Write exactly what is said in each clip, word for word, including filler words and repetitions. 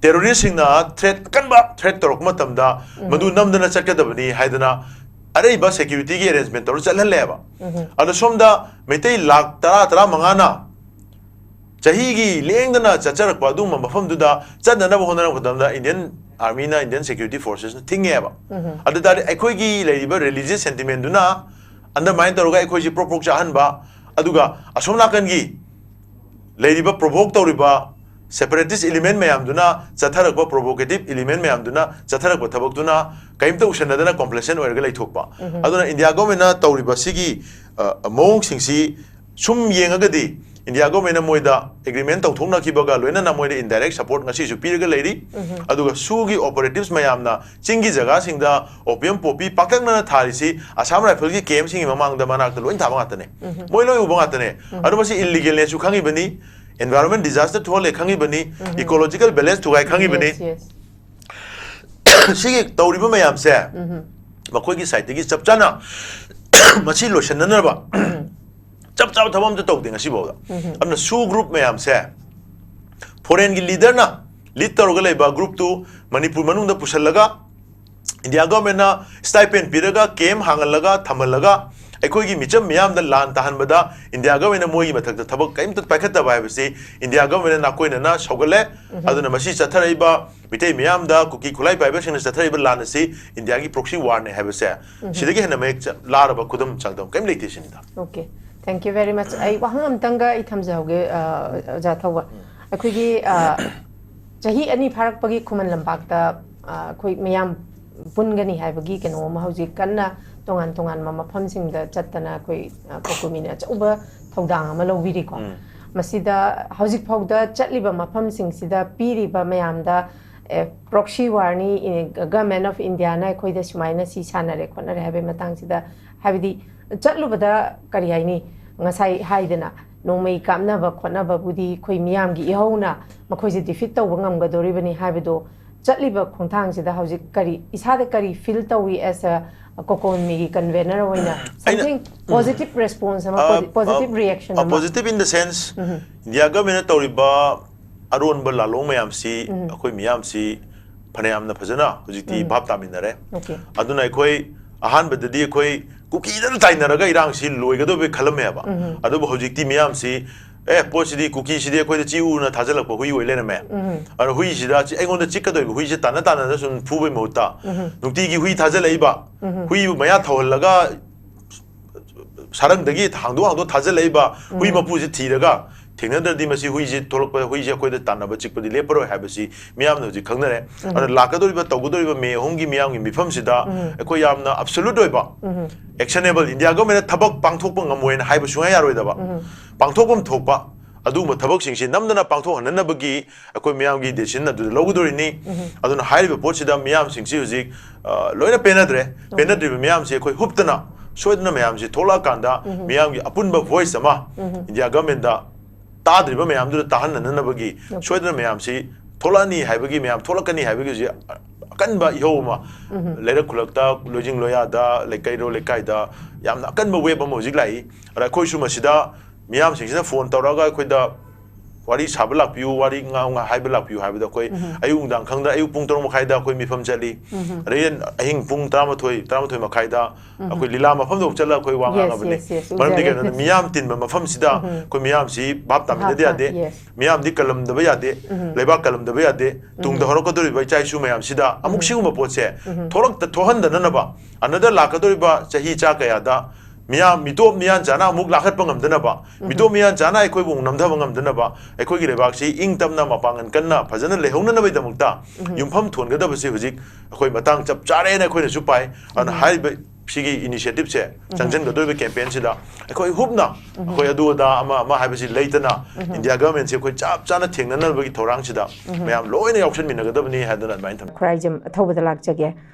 ꯇꯦꯔꯣꯔꯤꯁꯁꯤꯡꯅ thread ꯑꯀꯟꯕ thread ꯇꯧꯔꯛꯄ ꯃꯇꯝꯗ ꯃꯗꯨ ꯅꯝꯗꯅ ꯆꯠꯀꯗꯕꯅꯤ ꯍꯥꯏꯗꯅ ꯑꯔꯩꯕ ꯁꯦꯀ꯭ꯌꯨꯔꯤꯇꯤꯒꯤ ꯑꯦꯔꯦꯟꯖꯃꯦꯟ ꯇꯧꯔ ꯆꯠꯍꯜꯂꯦꯕ꯫ ꯑꯗꯣ ꯁꯣꯝꯗ ꯃꯩꯇꯩ ꯂꯥꯈ ꯇꯔꯥ ꯇꯔꯥꯃꯉꯥꯅ ꯆꯍꯤꯒꯤ ꯂꯦꯡꯗꯅ ꯆꯠꯆꯔꯛꯄ ꯑꯗꯨꯒꯨꯝꯕ ꯃꯐꯝꯗꯨꯗ ꯆꯠꯅꯅꯕ ꯍꯣꯠꯅꯔꯛꯄ ꯃꯇꯝꯗ ꯏꯟꯗꯤꯌꯟ ꯑꯥꯔꯃꯤꯅ, ꯏꯟꯗꯤꯌꯟ ꯁꯦꯀ꯭ꯌꯨꯔꯤꯇꯤ ꯐꯣꯔꯁꯦꯁꯅ ꯊꯤꯡꯉꯦꯕ꯫ ꯑꯗꯨ ꯇꯥꯔꯗꯤ ꯑꯩꯈꯣꯏꯒꯤ ꯂꯩꯔꯤꯕ ꯔꯤꯂꯤꯖꯤꯌꯁ ꯁꯦꯟꯇꯤꯃꯦꯟꯗꯨꯅ ꯑꯟꯗꯔꯃꯥꯏꯟ ꯇꯧꯔꯒ ꯑꯩꯈꯣꯏꯁꯤ ꯄ꯭ꯔꯣꯛ ꯄ꯭ꯔꯣꯛ ꯆꯥꯍꯟꯕ, ꯑꯗꯨꯒ ꯑꯁꯣꯝ ꯅꯥꯀꯟꯒꯤ ꯂꯩꯔꯤꯕ ꯄ꯭ꯔꯣꯚꯣꯛ ꯇꯧꯔꯤꯕ ꯁꯦꯄꯔꯦꯇꯤꯁ ꯏꯂꯤꯃꯦꯟ ꯃꯌꯥꯝꯗꯨꯅ ꯆꯠꯊꯔꯛꯄ, ꯄ꯭ꯔꯣꯚꯣꯀꯦꯇꯤꯞ ꯏꯂꯤꯃꯦꯟ ꯃꯌꯥꯝꯗꯨꯅ ꯆꯠꯊꯔꯛꯄ ꯊꯕꯛꯇꯨꯅ ꯀꯔꯤꯝꯇ ꯎꯁꯟꯅꯗꯅ ꯀꯣꯝꯄ꯭ꯂꯦꯁꯦꯟ ꯑꯣꯏꯔꯒ ꯂꯩꯊꯣꯛꯄ꯫ ꯑꯗꯨꯅ ꯏꯟꯗꯤꯌꯥ ꯒꯣꯔꯃꯦꯟꯅ ꯇꯧꯔꯤꯕ ꯁꯤꯒꯤ, ꯑ, ꯃꯑꯣꯡꯁꯤꯡꯁꯤ ꯁꯨꯝ ꯌꯦꯡꯉꯒꯗꯤ ꯏꯟꯗꯤꯌꯥ ꯒꯣꯔꯃꯦꯟꯅ ꯃꯣꯏꯗ ꯑꯦꯒ꯭ꯔꯤꯃꯦꯟ ꯇꯧꯊꯣꯛꯅꯈꯤꯕꯒ ꯂꯣꯏꯅꯅ ꯃꯣꯏꯗ ꯏꯟꯗꯥꯏꯔꯦꯛ ꯁꯄꯣꯔꯠ ꯉꯁꯤꯁꯨ ꯄꯤꯔꯒ ꯂꯩꯔꯤ꯫ ꯑꯗꯨꯒ ꯁꯨꯒꯤ ꯑꯣꯄꯔꯦꯇꯤꯚꯁ ꯃꯌꯥꯝꯅ ꯆꯤꯡꯒꯤ ꯖꯒꯥꯁꯤꯡꯗ ꯑꯣꯄꯤꯌꯝ ꯄꯣꯄꯤ ꯄꯥꯛꯇꯛꯅꯅ ꯊꯥꯔꯤꯁꯤ ꯑꯁꯥꯝ ꯔꯥꯏꯐꯜꯒꯤ ꯀꯦꯝꯁꯤꯡꯒꯤ ꯃꯃꯥꯡꯗ, ꯃꯅꯥꯛꯇ ꯂꯣꯏ ꯊꯥꯕ ꯉꯥꯛꯇꯅꯦ꯫ ꯃꯣꯏ ꯂꯣꯏ ꯎꯕ ꯉꯥꯛꯇꯅꯦ꯫ ꯑꯗꯣ ꯃꯁꯤ ꯏꯜꯂꯤꯒꯦꯜꯅꯦꯁꯨ ꯈꯪꯉꯤꯕꯅꯤ, ꯏꯟꯚꯥꯏꯔꯣꯟꯃꯦꯟ ꯗꯤꯖꯥꯁꯇꯔ ꯊꯣꯛꯍꯜꯂꯦ ꯈꯪꯉꯤꯕꯅꯤ, ꯏꯀꯣꯂꯣꯖꯤꯀꯦꯜ ꯕꯦꯂꯦꯟꯁ ꯊꯨꯒꯥꯏ ꯈꯪꯉꯤꯕꯅꯤ꯫ Yes, yes. ꯁꯤꯒꯤ ꯇꯧꯔꯤꯕ ꯃꯌꯥꯝꯁꯦ ꯃꯈꯣꯏꯒꯤ ꯁꯥꯏꯠꯇꯒꯤ ꯆꯞ ꯆꯥꯅ ꯃꯁꯤ ꯂꯣꯏꯁꯤꯟꯅꯅꯕ ꯆꯞ ꯆꯥꯕ ꯊꯕꯛ ꯑꯝꯇ ꯇꯧꯗꯦ ꯉꯁꯤꯐꯥꯎꯗ꯫ ꯑꯗꯨꯅ ꯁꯨ ꯒ꯭ꯔꯨꯞ ꯃꯌꯥꯝꯁꯦ ꯐꯣꯔꯦꯟꯒꯤ ꯂꯤꯗꯔꯅ ꯂꯤꯗ ꯇꯧꯔꯒ ꯂꯩꯕ ꯒ꯭ꯔꯨꯞꯇꯨ ꯃꯅꯤꯄꯨꯔ ꯃꯅꯨꯡꯗ ꯄꯨꯁꯜꯂꯒ ꯏꯟꯗꯤꯌꯥ ꯒꯣꯔꯃꯦꯟꯅ ꯁ꯭ꯇꯥꯏꯄꯦꯟ ꯄꯤꯔꯒ ꯀꯦꯝ ꯍꯥꯡꯍꯜꯂꯒ ꯊꯝꯍꯜꯂꯒ ꯑꯩꯈꯣꯏꯒꯤ ꯃꯤꯆꯝ ꯃꯤꯌꯥꯝꯗ ꯂꯥꯟ ꯇꯥꯍꯟꯕꯗ ꯏꯟꯗꯤꯌꯥ ꯒꯣꯔꯃꯦꯟꯅ ꯃꯣꯏꯒꯤ ꯃꯊꯛꯇ ꯊꯕꯛ ꯀꯔꯤꯝꯇ ꯄꯥꯏꯈꯠꯇꯕ ꯍꯥꯏꯕꯁꯤ ꯏꯟꯗꯤꯌꯥ ꯒꯣꯔꯃꯦꯟꯅ ꯅꯥꯀꯣꯏꯅꯅ ꯁꯧꯒꯠꯂꯦ꯫ ꯑꯗꯨꯅ ꯃꯁꯤ ꯆꯠꯊꯔꯛꯏꯕ ꯃꯤꯇꯩ ꯃꯤꯌꯥꯝꯗ ꯀꯨꯀꯤ ꯈꯨꯠꯂꯥꯏ ꯄꯥꯏꯕꯁꯤꯡꯅ ꯆꯠꯊꯔꯛꯏꯕ ꯂꯥꯟ ꯑꯁꯤ ꯏꯟꯗꯤꯌꯥꯒꯤ ꯄ꯭ꯔꯣꯛꯁꯤ ꯋꯥꯔꯅꯦ ꯍꯥꯏꯕꯁꯦ ꯁꯤꯗꯒꯤ ꯍꯦꯟꯅ ꯃꯌꯦꯛ ꯆ-, ꯂꯥꯔꯕ ꯈꯨꯗꯝ ꯆꯥꯡꯗꯝ ꯀꯔꯤꯝ ꯂꯩꯇꯦ ꯁꯤꯅꯤꯗ꯫ Okay, thank you very much. ꯑꯩ ꯋꯥꯍꯪ ꯑꯃꯇꯪꯒ ꯑꯩ ꯊꯝꯖꯍꯧꯒꯦ, ꯑ, ꯑꯣꯖꯥ ꯊꯧꯕ꯫ ꯑꯩꯈꯣꯏꯒꯤ, ꯑ, ꯆꯍꯤ ꯑꯅꯤ ꯐꯥꯔꯛꯄꯒꯤ ꯈꯨꯃꯟ ꯂꯝꯄꯥꯛꯇ, ꯑ, ꯑꯩꯈꯣꯏ ꯃꯌꯥꯝ ꯄꯨꯟꯒꯅꯤ ꯍꯥꯏꯕꯒꯤ ꯀꯩꯅꯣ ꯑꯃ ꯍꯧꯖꯤꯛ ꯀꯟꯅ ꯇꯣꯉꯥꯟ ꯇꯣꯉꯥꯟꯕ ꯃꯐꯝꯁꯤꯡꯗ ꯆꯠꯇꯅ ꯑꯩꯈꯣꯏ, ꯑ, ꯀꯣꯀꯣꯃꯤꯅ ꯑꯆꯧꯕ ꯊꯧꯗꯥꯡ ꯑꯃ ꯂꯧꯕꯤꯔꯤꯀꯣ꯫ ꯃꯁꯤꯗ ꯍꯧꯖꯤꯛ ꯐꯥꯎꯗ ꯆꯠꯂꯤꯕ ꯃꯐꯝꯁꯤꯡꯁꯤꯗ ꯄꯤꯔꯤꯕ ꯃꯌꯥꯝꯗ, ꯑꯦ, ꯄ꯭ꯔꯣꯛꯁꯤ ꯋꯥꯔꯅꯤ, ꯏ-, ꯒꯚꯔꯟꯃꯦꯟ ꯑꯣꯐ ꯏꯟꯗꯤꯌꯥꯅ ꯑꯩꯈꯣꯏꯗ ꯁꯨꯃꯥꯏꯅ ꯁꯤ ꯁꯥꯟꯅꯔꯦ ꯈꯣꯠꯅꯔꯦ ꯍꯥꯏꯕꯒꯤ ꯃꯇꯥꯡꯁꯤꯗ, ꯍꯥꯏꯕꯗꯤ ꯆꯠꯂꯨꯕꯗ ꯀꯔꯤ ꯍꯥꯏꯅꯤ, ꯉꯁꯥꯏ ꯍꯥꯏꯗꯅ ꯅꯣꯡꯃꯩ ꯀꯥꯞꯅꯕ ꯈꯣꯠꯅꯕꯕꯨꯗꯤ ꯑꯩꯈꯣꯏ ꯃꯤꯌꯥꯝꯒꯤ ꯏꯍꯧꯅ ꯃꯈꯣꯏꯁꯦ ꯗꯤꯐꯤꯠ ꯇꯧꯕ ꯉꯝꯒꯗꯧꯔꯤꯕꯅꯤ ꯍꯥꯏꯕꯗꯣ ꯆꯠꯂꯤꯕ ꯈꯣꯡꯊꯥꯡꯁꯤꯗ ꯍꯧꯖꯤꯛ ꯀꯔꯤ, ꯏꯁꯥꯗ ꯀꯔꯤ ꯐꯤꯜ ꯇꯧꯏ as a ꯀꯣꯀꯣꯃꯤꯒꯤ ꯀꯟꯚꯦꯅꯔ ꯑꯣꯏꯅ? ꯑꯩꯅ something positive response ꯑꯃ, positive reaction ꯑꯃ? Positive in the sense, India ꯒꯚꯔꯟꯃꯦꯟꯅ ꯇꯧꯔꯤꯕ ꯑꯔꯣꯟꯕ ꯂꯥꯂꯣꯡ ꯃꯌꯥꯝꯁꯤ ꯑꯩꯈꯣꯏ ꯃꯤꯌꯥꯝꯁꯤ ꯐꯅꯌꯥꯝꯅ ꯐꯖꯅ ꯍꯧꯖꯤꯛꯇꯤ ꯚꯥꯞ ꯇꯥꯃꯤꯟꯅꯔꯦ꯫ ꯑꯗꯨꯅ ꯑꯩꯈꯣꯏ ꯑꯍꯥꯟꯕꯗꯗꯤ ꯑꯩꯈꯣꯏ ꯀꯨꯀꯤꯗ ꯇꯥꯏꯅꯔꯒ ꯏꯔꯥꯡꯁꯤ ꯂꯣꯏꯒꯗꯧꯕꯩ ꯈꯜꯂꯝꯃꯦꯕ꯫ ꯑꯗꯨꯕꯨ ꯍꯧꯖꯤꯛꯇꯤ ꯃꯤꯌꯥꯝꯁꯤ, "ꯑꯦ, ꯄꯣꯠꯁꯤꯗꯤ, ꯀꯨꯀꯤꯁꯤꯗꯤ ꯑꯩꯈꯣꯏꯗ ꯆꯤꯛꯎꯅ ꯊꯥꯖꯤꯜꯂꯛꯄ ꯍꯨꯏ ꯑꯣꯏ ꯂꯩꯔꯝꯃꯦ꯫ ꯑꯗꯣ ꯍꯨꯏꯁꯤꯗ ꯆꯤ-, ꯑꯩꯉꯣꯟꯗ ꯆꯤꯛꯀꯗꯧꯔꯤꯕ ꯍꯨꯏꯁꯦ ꯇꯥꯟꯅ ꯇꯥꯟꯅꯗ ꯁꯨꯝ ꯐꯨꯕꯩ ꯃꯍꯨꯠꯇ ꯅꯨꯡꯇꯤꯒꯤ ꯍꯨꯏ ꯊꯥꯖꯤꯜꯂꯛꯏꯕ, ꯍꯨꯏꯕꯨ ꯃꯌꯥ ꯊꯧꯍꯜꯂꯒ ꯁꯥꯔꯪꯗꯒꯤ ꯍꯥꯡꯗꯣꯛ ꯍꯥꯡꯗꯣꯛ ꯊꯥꯖꯤꯜꯂꯛꯏꯕ ꯍꯨꯏ ꯃꯄꯨꯁꯤ ꯊꯤꯔꯒ ꯊꯦꯡꯅꯗ꯭ꯔꯗꯤ ꯃꯁꯤ ꯍꯨꯏꯁꯤ ꯊꯣꯛꯂꯛꯄ ꯍꯨꯏꯁꯤ ꯑꯩꯈꯣꯏꯗ ꯇꯥꯟꯅꯕ ꯆꯤꯛꯄꯗꯤ ꯂꯦꯞꯄꯔꯣꯏ ꯍꯥꯏꯕꯁꯤ ꯃꯤꯌꯥꯝꯅ ꯍꯧꯖꯤꯛ ꯈꯪꯅꯔꯦ꯫ ꯑꯗꯨꯅ ꯂꯥꯛꯀꯗꯧꯔꯤꯕ, ꯇꯧꯒꯗꯧꯔꯤꯕ ꯃꯦ ꯑꯍꯨꯝꯒꯤ ꯃꯤꯌꯥꯝꯒꯤ ꯃꯤꯐꯝꯁꯤꯗ ꯑꯩꯈꯣꯏ ꯌꯥꯝꯅ absolute ꯑꯣꯏꯕ, actionable, ꯏꯟꯗꯤꯌꯥ ꯒꯣꯔꯃꯦꯟꯅ ꯊꯕꯛ ꯄꯥꯡꯊꯣꯛꯄ ꯉꯝꯃꯣꯏꯅ ꯍꯥꯏꯕ ꯁꯨꯡꯌꯥ ꯌꯥꯔꯣꯏꯗꯕ, ꯄꯥꯡꯊꯣꯛꯐꯝ ꯊꯣꯛꯄ ꯑꯗꯨꯒꯨꯝꯕ ꯊꯕꯛꯁꯤꯡꯁꯤ ꯅꯝꯗꯅ ꯄꯥꯡꯊꯣꯛꯍꯟꯅꯅꯕꯒꯤ ꯑꯩꯈꯣꯏ ꯃꯤꯌꯥꯝꯒꯤ decision ꯑꯗꯨꯗ ꯂꯧꯒꯗꯧꯔꯤꯅꯤ꯫ ꯑꯗꯨꯅ ꯍꯥꯏꯔꯤꯕ ꯄꯣꯠꯁꯤꯗ ꯃꯤꯌꯥꯝꯁꯤꯡꯁꯤ ꯍꯧꯖꯤꯛ, ꯑ, ꯂꯣꯏꯅ ꯄꯦꯟꯅꯗ꯭ꯔꯦ꯫ ꯄꯦꯟꯅꯗ꯭ꯔꯤꯕ ꯃꯤꯌꯥꯝꯁꯤ ꯑꯩꯈꯣꯏ ꯍꯨꯞꯇꯅ ꯁꯣꯏꯗꯅ ꯃꯌꯥꯝꯁꯤ ꯊꯣꯛꯂꯛꯑꯀꯥꯟꯗ ꯃꯤꯌꯥꯝꯒꯤ ꯑꯄꯨꯟꯕ voice ꯑꯃ ꯏꯟꯗꯤꯌꯥ ꯒꯣꯔꯃꯦꯟꯗ ꯇꯥꯗ꯭ꯔꯤꯕ ꯃꯌꯥꯝꯗꯨꯗ ꯇꯥꯍꯟꯅꯅꯕꯒꯤ ꯁꯣꯏꯗꯅ ꯃꯌꯥꯝꯁꯤ ꯊꯣꯛꯂꯛꯑꯅꯤ ꯍꯥꯏꯕꯒꯤ, ꯃꯌꯥꯝ ꯊꯣꯛꯂꯛꯀꯅꯤ ꯍꯥꯏꯕꯒꯤ ꯍꯧꯖꯤꯛ ꯑꯀꯟꯕ ꯏꯍꯧ ꯑꯃ ꯂꯩꯔꯛ ꯈꯨꯜꯂꯛꯇ, ꯂꯣꯏꯖꯤꯡ ꯂꯣꯌꯥꯗ, ꯂꯩꯀꯩꯔꯣ ꯂꯩꯀꯥꯏꯗ ꯌꯥꯝꯅ ꯑꯀꯟꯕ wave ꯑꯃ ꯍꯧꯖꯤꯛ ꯂꯥꯛꯏ꯫ ꯑꯗ ꯑꯩꯈꯣꯏꯁꯨ ꯃꯁꯤꯗ ꯃꯤꯌꯥꯝꯁꯤꯡꯁꯤꯅ phone ꯇꯧꯔꯛꯑꯒ ꯑꯩꯈꯣꯏꯗ ꯋꯥꯔꯤ ꯁꯥꯕ ꯂꯥꯛꯄꯤꯌꯨ, ꯋꯥꯔꯤ ꯉꯥꯡ-, ꯍꯥꯏꯕ ꯂꯥꯛꯄꯤꯌꯨ ꯍꯥꯏꯕꯗ ꯑꯩꯈꯣꯏ ꯑꯌꯨꯛ ꯅꯨꯡꯗꯥꯡ ꯈꯪꯗ ꯑꯌꯨꯛ ꯄꯨꯡ ꯇꯔꯨꯛ ꯃꯈꯥꯏꯗ ꯑꯩꯈꯣꯏ ꯃꯤꯐꯝ ꯆꯠꯂꯤ꯫ ꯑꯗꯩ ꯑꯍꯤꯡ ꯄꯨꯡ ꯇꯔꯥꯃꯥꯊꯣꯏ, ꯇꯔꯥꯃꯥꯊꯣꯏ ꯃꯈꯥꯏꯗ ꯑꯩꯈꯣꯏ ꯂꯤꯂꯥ ꯃꯐꯝꯗ ꯑꯃꯨꯛ ꯆꯠꯂꯒ ꯑꯩꯈꯣꯏ ꯋꯥ ꯉꯥꯡꯉꯕꯅꯤ꯫ ꯃꯔꯝꯗꯤ ꯀꯩꯅꯣꯗ ꯃꯤꯌꯥꯝ ꯇꯤꯟꯕ ꯃꯐꯝꯁꯤꯗ ꯑꯩꯈꯣꯏ ꯃꯤꯌꯥꯝꯁꯤ ꯚꯥꯞ ꯇꯥꯃꯤꯟꯅꯗ ꯌꯥꯗꯦ꯫ ꯃꯤꯌꯥꯝꯗꯤ ꯀꯜꯂꯝꯗꯕ ꯌꯥꯗꯦ, ꯂꯩꯕꯥꯛ ꯀꯜꯂꯝꯗꯕ ꯌꯥꯗꯦ꯫ ꯇꯨꯡꯗ ꯍꯧꯔꯛꯀꯗꯧꯔꯤꯕ ꯏꯆꯥ ꯏꯁꯨ ꯃꯌꯥꯝꯁꯤꯗ ꯑꯃꯨꯛ ꯁꯤꯒꯨꯝꯕ ꯄꯣꯠꯁꯦ ꯊꯣꯛꯂꯛꯇ-, ꯊꯣꯛꯍꯟꯗꯅꯅꯕ, another ꯂꯥꯛꯀꯗꯧꯔꯤꯕ ꯆꯍꯤ ꯆꯥ ꯀꯌꯥꯗ ꯃꯤꯌꯥꯝ, ꯃꯤꯇꯣꯞ ꯃꯤꯌꯥꯟ ꯆꯥꯅ ꯑꯃꯨꯛ ꯂꯥꯈꯠꯄ ꯉꯝꯗꯅꯕ, ꯃꯤꯇꯣꯞ ꯃꯤꯌꯥꯟ ꯆꯥꯅ ꯑꯩꯈꯣꯏꯕꯨ ꯅꯝꯊꯕ ꯉꯝꯗꯅꯕ, ꯑꯩꯈꯣꯏꯒꯤ ꯂꯩꯕꯥꯛꯁꯤ ꯏꯪ ꯇꯞꯅ, ꯃꯄꯥꯡꯒꯜ ꯀꯟꯅ ꯐꯖꯅ ꯂꯩꯍꯧꯅꯅꯕꯒꯤꯗꯃꯛꯇ ꯌꯨꯝꯐꯝ ꯊꯣꯟꯒꯗꯕꯁꯤ ꯍꯧꯖꯤꯛ ꯑꯩꯈꯣꯏ ꯃꯇꯥꯡ ꯆꯞ ꯆꯥꯔꯦꯅ ꯑꯩꯈꯣꯏꯅꯁꯨ ꯄꯥꯏ꯫ ꯑꯗꯨꯅ ꯍꯥꯏꯔꯤꯕ ꯁꯤꯒꯤ initiative ꯁꯦ, ꯆꯪꯁꯤꯟꯒꯗꯧꯔꯤꯕ campaign ꯁꯤꯗ ꯑꯩꯈꯣꯏ ꯍꯨꯞꯅ, ꯑꯩꯈꯣꯏ ꯑꯗꯨ ꯑꯗꯥ ꯑꯃ ꯑꯃ ꯍꯥꯏꯕꯁꯤ ꯂꯩꯇꯅ, ꯏꯟꯗꯤꯌꯥ ꯒꯚꯔꯟꯃꯦꯟꯠꯁꯤ ꯑꯩꯈꯣꯏ ꯆꯞ ꯆꯥꯅ ꯊꯦꯡꯅꯅꯕꯒꯤ ꯊꯧꯔꯥꯡꯁꯤꯗ ꯃꯌꯥꯝ ꯂꯣꯏꯅ ꯌꯥꯎꯁꯟꯃꯤꯟꯅꯒꯗꯕꯅꯤ ꯍꯥꯏꯗꯅ ꯑꯗꯨꯃꯥꯏꯅ ꯊꯝꯃꯤ꯫ ꯈꯨꯔꯥꯏꯖꯝ ꯑꯊꯧꯕꯗ ꯂꯥꯛꯆꯒꯦ꯫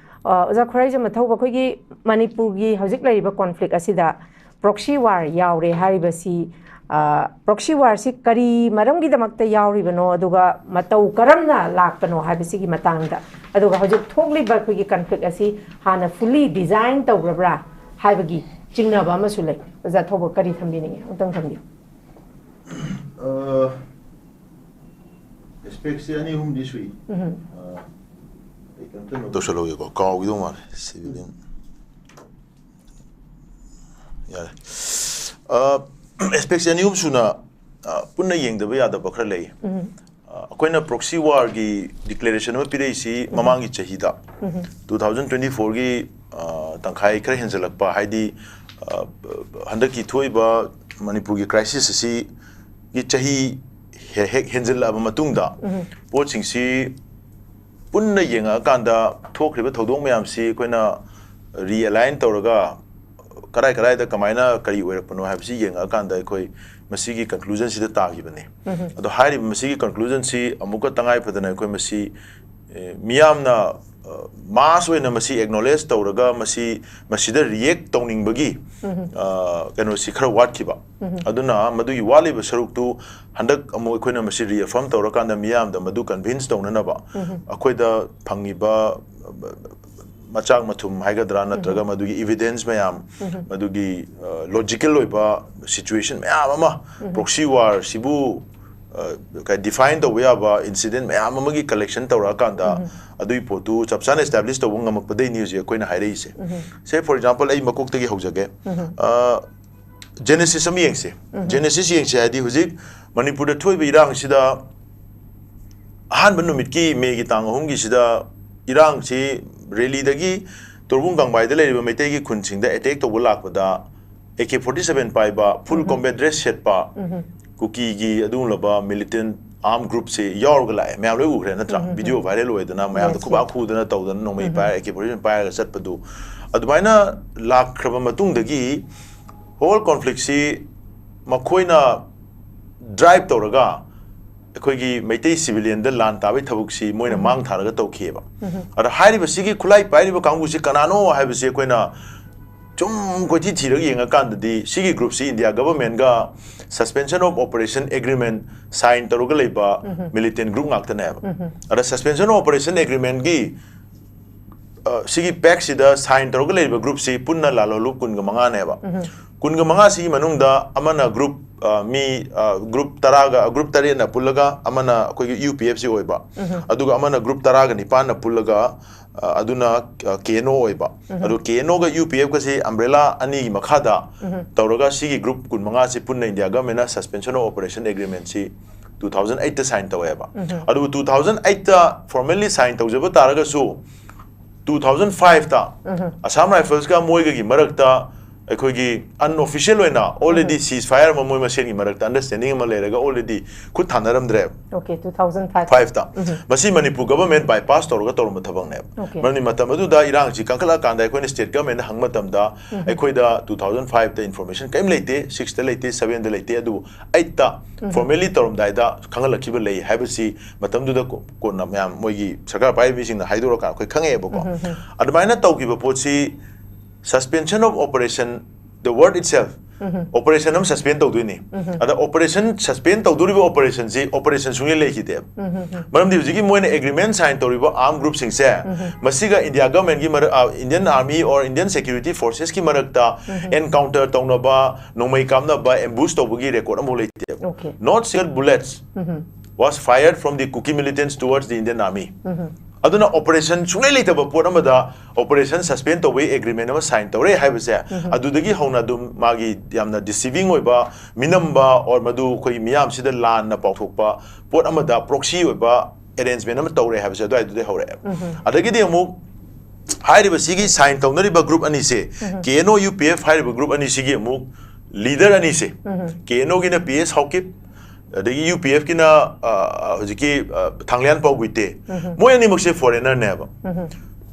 ꯑ, ꯑꯣꯖꯥ ꯈꯨꯔꯥꯏꯖꯝ ꯑꯊꯧꯕ, ꯑꯩꯈꯣꯏꯒꯤ ꯃꯅꯤꯄꯨꯔꯒꯤ ꯍꯧꯖꯤꯛ ꯂꯩꯔꯤꯕ conflict ꯑꯁꯤꯗ proxy war ꯌꯥꯎꯔꯦ ꯍꯥꯏꯔꯤꯕꯁꯤ, ꯑ, proxy war ꯁꯤ ꯀꯔꯤ ꯃꯔꯝꯒꯤꯗꯃꯛꯇ ꯌꯥꯎꯔꯤꯕꯅꯣ, ꯑꯗꯨꯒ ꯃꯇꯧ ꯀꯔꯝꯅ ꯂꯥꯛꯄꯅꯣ ꯍꯥꯏꯕꯁꯤꯒꯤ ꯃꯇꯥꯡꯗ, ꯑꯗꯨꯒ ꯍꯧꯖꯤꯛ ꯊꯣꯛꯂꯤꯕ ꯑꯩꯈꯣꯏꯒꯤ conflict ꯑꯁꯤ ꯍꯥꯟꯅ fully design ꯇꯧꯈ꯭ꯔꯕ꯭ꯔꯥ ꯍꯥꯏꯕꯒꯤ ꯆꯤꯡꯅꯕ ꯑꯃꯁꯨ ꯂꯩ꯫ ꯑꯣꯖꯥ ꯊꯧꯕ ꯀꯔꯤ ꯊꯝꯕꯤꯅꯤꯡꯉꯤ? ꯑꯃꯨꯛꯇꯪ ꯊꯝꯕꯤꯌꯨ꯫ ꯑ, ꯑꯦꯁꯄꯦꯛꯁꯦ ꯑꯅꯤ ꯑꯍꯨꯝꯗꯤ ꯁꯨꯏ꯫ ꯎꯝ꯫ ꯑ, ꯑꯩ ꯀꯩꯅꯣꯝꯇ ꯅꯣꯠ ꯇꯧꯁꯜꯍꯧꯒꯦꯀꯣ, ꯀꯥꯎꯈꯤꯗꯧ ꯃꯥꯜꯂꯦ꯫ ꯁꯤꯚꯤꯂꯤꯌꯟ ꯌꯥꯔꯦ꯫ ꯑꯦꯁꯄꯦꯛꯁꯦ ꯑꯅꯤ ꯑꯍꯨꯝ ꯁꯨꯅ ꯑ, ꯄꯨꯟꯅ ꯌꯦꯡꯗꯕ ꯌꯥꯗꯕ ꯈꯔ ꯂꯩ꯫ ꯎꯝ꯫ ꯑ, ꯑꯩꯈꯣꯏꯅ ꯄ꯭ꯔꯣꯛꯁꯤ ꯋꯥꯔꯒꯤ ꯗꯤꯀ꯭ꯂꯦꯔꯦꯁꯟ ꯑꯃ ꯄꯤꯔꯛꯏꯁꯤ ꯃꯃꯥꯡꯒꯤ ꯆꯍꯤꯗ, ꯎꯝ꯫ ꯇꯨ ꯊꯥꯎꯖꯟ ꯇ꯭ꯋꯦꯟꯇꯤ ꯐꯣꯔꯒꯤ ꯇꯪꯈꯥꯏ ꯈꯔ ꯍꯦꯟꯖꯜꯂꯛꯄ, ꯍꯥꯏꯗꯤ ꯑ, ꯍꯟꯗꯛꯀꯤ ꯊꯣꯛꯏꯕ ꯃꯅꯤꯄꯨꯔꯒꯤ ꯀ꯭ꯔꯥꯏꯁꯤꯁ ꯑꯁꯤꯒꯤ ꯆꯍꯤ ꯍꯦꯛ ꯍꯦꯛ ꯍꯦꯟꯖꯜꯂꯛꯑꯕ ꯃꯇꯨꯡꯗ ꯎꯝ꯫ ꯄꯣꯠꯁꯤꯡꯁꯤ ꯄꯨꯟꯅ ꯌꯦꯡꯉꯛꯑꯀꯥꯟꯗ ꯊꯣꯛꯈ꯭ꯔꯤꯕ ꯊꯧꯗꯣꯛ ꯃꯌꯥꯝꯁꯤ ꯑꯩꯈꯣꯏꯅ ꯔꯤꯑꯦꯂꯥꯏꯟ ꯇꯧꯔꯒ ꯀꯗꯥꯏ ꯀꯗꯥꯏꯗ ꯀꯃꯥꯏꯅ ꯀꯔꯤ ꯑꯣꯏꯔꯛꯄꯅꯣ ꯍꯥꯏꯕꯁꯤ ꯌꯦꯡꯉꯛꯑꯀꯥꯟꯗ ꯑꯩꯈꯣꯏ ꯃꯁꯤꯒꯤ ꯀꯟꯀ꯭ꯂꯨꯖꯟꯁꯤꯗ ꯇꯥꯈꯤꯕꯅꯤ꯫ ꯎꯝ꯫ ꯑꯗꯣ ꯍꯥꯏꯔꯤꯕ ꯃꯁꯤꯒꯤ ꯀꯟꯀ꯭ꯂꯨꯖꯟꯁꯤ ꯑꯃꯨꯛꯀ ꯇꯉꯥꯏ ꯐꯗꯅ ꯑꯩꯈꯣꯏ ꯃꯁꯤ, ꯑꯦ, ꯃꯤꯌꯥꯝꯅ, ꯑ, ꯃꯥꯁ ꯑꯣꯏꯅ ꯃꯁꯤ ꯑꯦꯛꯅꯣꯂꯦꯖ ꯇꯧꯔꯒ ꯃꯁꯤ, ꯃꯁꯤꯗ ꯔꯤꯌꯦꯛ ꯇꯧꯅꯤꯡꯕꯒꯤ, ꯎꯝ꯫ ꯑ, ꯀꯩꯅꯣꯁꯤ ꯈꯔ ꯋꯥꯠꯈꯤꯕ꯫ ꯎꯝ꯫ ꯑꯗꯨꯅ ꯃꯗꯨꯒꯤ ꯋꯥꯠꯂꯤꯕ ꯁꯔꯨꯛꯇꯨ ꯍꯟꯗꯛ ꯑꯃꯨꯛ ꯑꯩꯈꯣꯏꯅ ꯃꯁꯤ ꯔꯤꯑꯦꯐꯔꯝ ꯇꯧꯔꯀꯥꯟꯗ ꯃꯤꯌꯥꯝꯗ ꯃꯗꯨ ꯀꯟꯚꯤꯟꯁ ꯇꯧꯅꯅꯕ ꯎꯝ꯫ ꯑꯩꯈꯣꯏꯗ ꯐꯪꯉꯤꯕ ꯃꯆꯥꯛ ꯃꯊꯨꯝ ꯍꯥꯏꯒꯗ꯭ꯔꯥ, ꯅꯠꯇ꯭ꯔꯒ ꯃꯗꯨꯒꯤ ꯏꯚꯤꯗꯦꯟꯁ ꯃꯌꯥꯝ, ꯎꯝ꯫ ꯃꯗꯨꯒꯤ ꯂꯣꯖꯤꯀꯦꯜ ꯑꯣꯏꯕ ꯁꯤꯆꯨꯋꯦꯁꯟ ꯃꯌꯥꯝ ꯑꯃ, ꯄ꯭ꯔꯣꯛꯁꯤ ꯋꯥꯔꯁꯤꯕꯨ ꯗꯤꯐꯥꯏꯟ ꯇꯧꯕ ꯌꯥꯕ ꯏꯟꯁꯤꯗꯦꯟ ꯃꯌꯥꯝ ꯑꯃꯒꯤ ꯀꯂꯦꯛꯁꯟ ꯇꯧꯔꯛꯑꯀꯥꯟꯗ, ꯎꯝ꯫ ꯑꯗꯨꯒꯤ ꯄꯣꯠꯇꯨ ꯆꯞ ꯆꯥꯅ ꯑꯦꯁꯇꯥꯕ꯭ꯂꯤꯁ ꯇꯧꯕ ꯉꯝꯃꯛꯄꯗꯩꯅꯤ ꯍꯧꯖꯤꯛ ꯑꯩꯈꯣꯏꯅ ꯍꯥꯏꯔꯛꯏꯁꯦ꯫ ꯎꯝ꯫ ꯁꯦ, ꯐꯣꯔ ꯑꯦꯛꯖꯥꯝꯄꯜ, ꯑꯩ ꯃꯀꯣꯛꯇꯒꯤ ꯍꯧꯖꯒꯦ꯫ ꯎꯝ꯫ ꯑ, ꯖꯦꯅꯦꯁꯤꯁ ꯑꯃ ꯌꯦꯡꯁꯤ꯫ ꯎꯝ꯫ ꯖꯦꯅꯦꯁꯤꯁ ꯌꯦꯡꯁꯤ ꯍꯥꯏꯗꯤ ꯍꯧꯖꯤꯛ ꯃꯅꯤꯄꯨꯔꯗ ꯊꯣꯛꯏꯕ ꯏꯔꯥꯡꯁꯤꯗ ꯑꯍꯥꯟꯕ ꯅꯨꯃꯤꯠꯀꯤ ꯃꯦꯒꯤ ꯇꯥꯡ ꯑꯍꯨꯝꯒꯤꯁꯤꯗ ꯏꯔꯥꯡꯁꯤ ꯔꯦꯂꯤꯗꯒꯤ ꯇꯣꯔꯕꯨꯡ ꯀꯥꯡꯕꯥꯏꯗ ꯂꯩꯔꯤꯕ ꯃꯩꯇꯩꯒꯤ ꯈꯨꯟꯁꯤꯡꯗ ꯑꯦꯇꯦꯛ ꯇꯧꯕ ꯂꯥꯛꯄꯗ ꯑꯦ ꯀꯦ ꯐꯣꯔꯇꯤ ꯁꯚꯦꯟ ꯄꯥꯏꯕ, ꯐꯨꯜ ꯎꯝ꯫ ꯀꯣꯝꯕꯦꯠ ꯗ꯭ꯔꯦꯁ ꯁꯦꯠꯄ, ꯎꯝ꯫ ꯀꯨꯀꯤꯒꯤ ꯑꯗꯨꯒꯨꯝꯂꯕ ꯃꯤꯂꯤꯇꯦꯟ ꯑꯥꯔꯝ ꯒ꯭ꯔꯨꯞꯁꯤ ꯌꯥꯎꯔꯒ ꯂꯥꯛꯑꯦ꯫ ꯃꯌꯥꯝ ꯂꯣꯏ ꯎꯈ꯭ꯔꯦ ꯅꯠꯇ꯭ꯔꯥ? ꯎꯝ꯫ ꯚꯤꯗꯤꯑꯣ ꯚꯥꯏꯔꯦꯜ ꯑꯣꯏꯗꯅ ꯃꯌꯥꯝꯗ Yes, ꯈꯨꯕꯥꯛ yes. ꯈꯨꯗꯅ ꯇꯧꯗꯅ ꯅꯣꯡꯃꯩ ꯎꯝ꯫ ꯄꯥꯏꯔꯒ ꯑꯦ ꯀꯦ ꯐꯣꯔꯇꯤ ꯁꯚꯦꯟ ꯄꯥꯏꯔꯒ ꯆꯠꯄꯗꯨ, ꯑꯗꯨꯃꯥꯏꯅ ꯂꯥꯛꯈ꯭ꯔꯕ ꯃꯇꯨꯡꯗꯒꯤ ꯍꯣꯜ ꯀꯣꯟꯐ꯭ꯂꯤꯛꯁꯤ ꯃꯈꯣꯏꯅ ꯗ꯭ꯔꯥꯏꯚ ꯇꯧꯔꯒ ꯑꯩꯈꯣꯏꯒꯤ ꯃꯩꯇꯩ ꯁꯤꯚꯤꯂꯤꯌꯟꯗ ꯂꯥꯟ ꯇꯥꯕꯒꯤ ꯊꯕꯛꯁꯤ ꯃꯣꯏꯅ ꯃꯥꯡ ꯊꯥꯔꯒ ꯇꯧꯈꯤꯑꯕ꯫ ꯎꯝ꯫ ꯑꯗ ꯍꯥꯏꯔꯤꯕ ꯁꯤꯒꯤ ꯈꯨꯠꯂꯥꯏ ꯄꯥꯏꯔꯤꯕ ꯀꯥꯡꯕꯨꯁꯤ ꯀꯅꯥꯅꯣ ꯍꯥꯏꯕꯁꯤ ꯑꯩꯈꯣꯏꯅ ꯁꯨꯝ ꯀꯣꯏꯊꯤ ꯊꯤꯔꯒ ꯌꯦꯡꯉꯀꯥꯟꯗꯗꯤ ꯁꯤꯒꯤ ꯒ꯭ꯔꯨꯞꯁꯤ ꯏꯟꯗꯤꯌꯥ ꯒꯚꯔꯟꯃꯦꯟꯒ suspension of operation agreement sign ꯇꯧꯔꯒ ꯂꯩꯕ ꯎꯝ꯫ ꯃꯤꯂꯤꯇꯦꯟ ꯒ꯭ꯔꯨꯞ ꯉꯥꯛꯇꯅꯦꯕ꯫ ꯎꯝ꯫ ꯑꯗ ꯁꯁꯄꯦꯟꯁꯟ ꯑꯣꯐ ꯑꯣꯄꯔꯦꯁꯟ ꯑꯦꯒ꯭ꯔꯤꯃꯦꯟꯒꯤ, ꯑ, ꯁꯤꯒꯤ ꯄꯦꯛꯁꯤꯗ ꯁꯥꯏꯟ ꯇꯧꯔꯒ ꯂꯩꯔꯤꯕ ꯒ꯭ꯔꯨꯞꯁꯤ ꯄꯨꯟꯅ ꯂꯥꯂꯣꯂꯨꯞ ꯀꯨꯟꯒ ꯃꯉꯥꯅꯦꯕ꯫ ꯎꯝ꯫ ꯀꯨꯟꯒ ꯃꯉꯥꯁꯤꯒꯤ ꯃꯅꯨꯡꯗ ꯑꯃꯅ group, ꯑ, ꯃꯤ, ꯑ, group ꯇꯔꯥꯒ, group ꯇꯔꯦꯠꯅ ꯄꯨꯜꯂꯒ ꯑꯃꯅ ꯑꯩꯈꯣꯏꯒꯤ ꯌꯨ ꯄꯤ ꯑꯦꯐ ꯁꯤ ꯑꯣꯏꯕ, ꯑꯗꯨꯒ ꯑꯃꯅ group ꯇꯔꯥꯒ ꯅꯤꯄꯥꯟꯅ ꯄꯨꯜꯂꯒ, ꯑ, ꯑꯗꯨꯅ, ꯑ, ꯀꯦ ꯑꯦꯟ ꯑꯣ ꯑꯣꯏꯕ꯫ ꯑꯗꯨ ꯀꯦ ꯑꯦꯟ ꯑꯣꯒ ꯌꯨ ꯄꯤ ꯑꯦꯐꯀꯁꯤ umbrella ꯑꯅꯤꯒꯤ ꯃꯈꯥꯗ ꯇꯧꯔꯒ ꯁꯤꯒꯤ group ꯀꯨꯟꯃꯉꯥꯁꯤ ꯄꯨꯟꯅ India ꯒꯚꯔꯟꯃꯦꯟꯠꯅ suspension of operation agreement ꯁꯤ two thousand eight ꯇ sign ꯇꯧꯋꯦꯕ꯫ ꯑꯗꯨꯕꯨ two thousand eight ꯇ formally sign ꯇꯧꯖꯕ ꯇꯥꯔꯒꯁꯨ, two thousand five ꯇ Assam Rifles ꯀ ꯃꯣꯏꯒꯒꯤ ꯃꯔꯛꯇ ꯑꯩꯈꯣꯏꯒꯤ unofficial ꯑꯣꯏꯅ already ceasefire ꯑꯃ ꯃꯣꯏ ꯃꯁꯦꯟꯒꯤ ꯃꯔꯛꯇ understanding ꯑꯃ ꯂꯩꯔꯒ already ꯈꯨꯠ ꯊꯥꯅꯔꯝꯗ꯭ꯔꯦꯕ꯫ Okay, two thousand five. Five ꯇ꯫ ꯃꯁꯤ ꯃꯅꯤꯄꯨꯔ government bypass ꯇꯧꯔꯒ ꯇꯧꯔꯝꯕ ꯊꯕꯛꯅꯦꯕ꯫ Okay. ꯃꯔꯝꯗꯤ ꯃꯇꯝ ꯑꯗꯨꯗ ꯏꯔꯥꯡꯁꯤ ꯀꯟꯈꯠꯂꯛꯑꯀꯥꯟꯗ ꯑꯩꯈꯣꯏꯅ state government ꯗ ꯍꯪꯕ ꯃꯇꯝꯗ ꯑꯩꯈꯣꯏꯗ two thousand five ꯇ information ꯀꯔꯤꯝ ꯂꯩꯇꯦ, six ꯇ ꯂꯩꯇꯦ, seven ꯗ ꯂꯩꯇꯦ, ꯑꯗꯨꯕꯨ eight ꯇ formally ꯇꯧꯔꯝꯗꯥꯏꯗ ꯈꯪꯍꯜꯂꯛꯈꯤꯕ ꯂꯩ ꯍꯥꯏꯕꯁꯤ ꯃꯇꯝꯗꯨꯗ ꯀꯣ-, ꯀꯣꯟꯅ ꯃꯌꯥꯝ ꯃꯣꯏꯒꯤ ꯁꯔꯀꯥꯔ ꯄꯥꯏꯕ ꯃꯤꯁꯤꯡꯅ ꯍꯥꯏꯗꯣꯔꯛꯑꯀꯥꯟꯗ ꯑꯩꯈꯣꯏ ꯈꯪꯉꯛꯑꯦꯕꯀꯣ꯫ ꯑꯗꯨꯃꯥꯏꯅ ꯇꯧꯈꯤꯕ ꯄꯣꯠꯁꯤ suspension of operation, the word itself, operation ꯑꯃ suspend ꯇꯧꯗꯣꯏꯅꯤ꯫ ꯑꯗ operation suspend ꯇꯧꯗꯣꯔꯤꯕ operation ꯁꯤ operation ꯁꯨꯡꯂꯩ ꯂꯩꯈꯤꯗꯦꯕ꯫ ꯃꯔꯝꯗꯤ ꯍꯧꯖꯤꯛꯀꯤ ꯃꯣꯏꯅ agreement sign ꯇꯧꯔꯤꯕ armed group ꯁꯤꯡꯁꯦ ꯃꯁꯤꯒ ꯏꯟꯗꯤꯌꯥ ꯒꯚꯔꯟꯃꯦꯟꯠꯀꯤ ꯃꯔꯛ, ꯑ, Indian Army or Indian security forces ꯀꯤ ꯃꯔꯛꯇ encounter ꯇꯧꯅꯕ, ꯅꯣꯡꯃꯩ ꯀꯥꯞꯅꯕ, ambush ꯇꯧꯕꯒꯤ record ꯑꯃꯐꯥꯎ ꯂꯩꯇꯦꯕ꯫ Okay. Not single bullets was fired from the Kuki militants towards the Indian Army. ꯑꯗꯨꯅ operation ꯁꯨꯡꯂꯩ ꯂꯩꯇꯕ ꯄꯣꯠ ꯑꯃꯗ operation suspend ꯇꯧꯕꯒꯤ agreement ꯑꯃ sign ꯇꯧꯔꯦ ꯍꯥꯏꯕꯁꯦ ꯑꯗꯨꯗꯒꯤ ꯍꯧꯅ ꯑꯗꯨꯝ ꯃꯥꯒꯤ ꯌꯥꯝꯅ deceiving ꯑꯣꯏꯕ, ꯃꯤꯅꯝꯕ, or ꯃꯗꯨ ꯑꯩꯈꯣꯏꯒꯤ ꯃꯤꯌꯥꯝꯁꯤꯗ ꯂꯥꯟꯅ ꯄꯥꯎꯊꯣꯛꯄ ꯄꯣꯠ ꯑꯃꯗ proxy ꯑꯣꯏꯕ arrangement ꯑꯃ ꯇꯧꯔꯦ ꯍꯥꯏꯕꯁꯦ ꯑꯗꯨꯋꯥꯏꯗꯨꯗꯩ ꯍꯧꯔꯛꯑꯦ꯫ ꯑꯗꯒꯤꯗꯤ ꯑꯃꯨꯛ ꯍꯥꯏꯔꯤꯕ ꯁꯤꯒꯤ sign ꯇꯧꯅꯔꯤꯕ group ꯑꯅꯤꯁꯦ, ꯀꯦ N O, U P F ꯍꯥꯏꯔꯤꯕ group ꯑꯅꯤꯁꯤꯒꯤ ꯑꯃꯨꯛ leader ꯑꯅꯤꯁꯦ, ꯀꯦ ꯑꯦꯟ ꯑꯣꯒꯤꯅ ꯄꯤ ꯑꯦꯁ ꯍꯥꯎꯀꯤꯞ, ꯑꯗꯒꯤ ꯌꯨ ꯄꯤ ꯑꯦꯐꯀꯤꯅ, ꯑ, ꯍꯧꯖꯤꯛꯀꯤ, ꯑ, ꯊꯥꯡꯂꯤꯌꯥꯟ ꯄꯥꯎ ꯒꯨꯏꯇꯦ, ꯃꯣꯏ ꯑꯅꯤꯃꯛꯁꯦ foreigner ꯅꯦꯕ꯫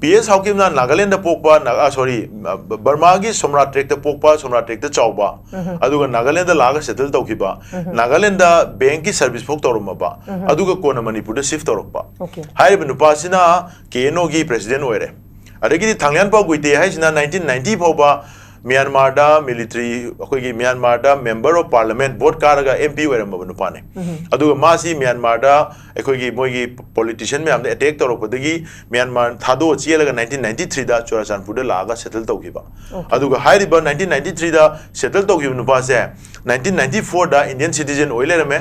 ꯄꯤ ꯑꯦꯁ ꯍꯥꯎꯀꯤꯞꯅ ꯅꯥꯒꯥꯂꯦꯟꯗ ꯄꯣꯛꯄ, ꯅꯥ-, ꯑ, sorry, ꯑ, ꯕꯔꯃꯥꯒꯤ ꯁꯣꯝꯔꯥ tract ꯇ ꯄꯣꯛꯄ, ꯁꯣꯝꯔꯥ tract ꯇ ꯆꯥꯎꯕ, ꯑꯗꯨꯒ ꯅꯥꯒꯥꯂꯦꯟꯗ ꯂꯥꯛꯑꯒ settle ꯇꯧꯈꯤꯕ, ꯅꯥꯒꯥꯂꯦꯟꯗ bank ꯀꯤ service ꯐꯥꯎ ꯇꯧꯔꯝꯃꯕ, ꯑꯗꯨꯒ ꯀꯣꯟꯅ ꯃꯅꯤꯄꯨꯔꯗ shift ꯇꯧꯔꯛꯄ꯫ Okay. ꯍꯥꯏꯔꯤꯕ ꯅꯨꯄꯥꯁꯤꯅ ꯀꯦ ꯑꯦꯟ ꯑꯣꯒꯤ president ꯑꯣꯏꯔꯦ꯫ ꯑꯗꯒꯤꯗꯤ ꯊꯥꯡꯂꯤꯌꯥꯟ ꯄꯥꯎ ꯒꯨꯏꯇꯦ ꯍꯥꯏꯁꯤꯅ nineteen ninety ꯐꯥꯎꯕ ꯃ꯭ꯌꯥꯟꯃꯥꯔꯗ ꯃꯤꯂꯤꯇꯔꯤ, ꯑꯩꯈꯣꯏꯒꯤ ꯃ꯭ꯌꯥꯟꯃꯥꯔꯗ ꯃꯦꯝꯕꯔ ꯑꯣꯐ ꯄꯥꯔꯂꯤꯌꯥꯃꯦꯟ, ꯚꯣꯠ ꯀꯥꯔꯒ ꯑꯦꯝ ꯄꯤ ꯑꯣꯏꯔꯝꯃꯕ ꯅꯨꯄꯥꯅꯦ꯫ ꯑꯗꯨꯒ ꯃꯥꯁꯤ ꯃ꯭ꯌꯥꯟꯃꯥꯔꯗ ꯑꯩꯈꯣꯏꯒꯤ ꯃꯣꯏꯒꯤ ꯄꯣꯂꯤꯇꯤꯁꯤꯌꯟ ꯃꯌꯥꯝꯗ ꯑꯦꯇꯦꯛ ꯇꯧꯔꯛꯄꯗꯒꯤ ꯃ꯭ꯌꯥꯟꯃꯥꯔ ꯊꯥꯗꯣꯛꯑ ꯆꯦꯜꯂꯒ ꯅꯥꯏꯟꯇꯤꯟ ꯅꯥꯏꯟꯇꯤ ꯊ꯭ꯔꯤꯗ ꯆꯨꯔꯥꯆꯥꯟꯄꯨꯔꯗ ꯂꯥꯛꯑꯒ ꯁꯦꯇꯜ ꯇꯧꯈꯤꯕ꯫ ꯑꯗꯨꯒ ꯍꯥꯏꯔꯤꯕ ꯅꯥꯏꯟꯇꯤꯟ ꯅꯥꯏꯟꯇꯤ ꯊ꯭ꯔꯤꯗ ꯁꯦꯇꯜ ꯇꯧꯈꯤꯕ ꯅꯨꯄꯥꯁꯦ ꯅꯥꯏꯟꯇꯤꯟ ꯅꯥꯏꯟꯇꯤ ꯐꯣꯔꯗ ꯏꯟꯗꯤꯌꯟ ꯁꯤꯇꯤꯖꯦꯟ ꯑꯣꯏ ꯂꯩꯔꯝꯃꯦ,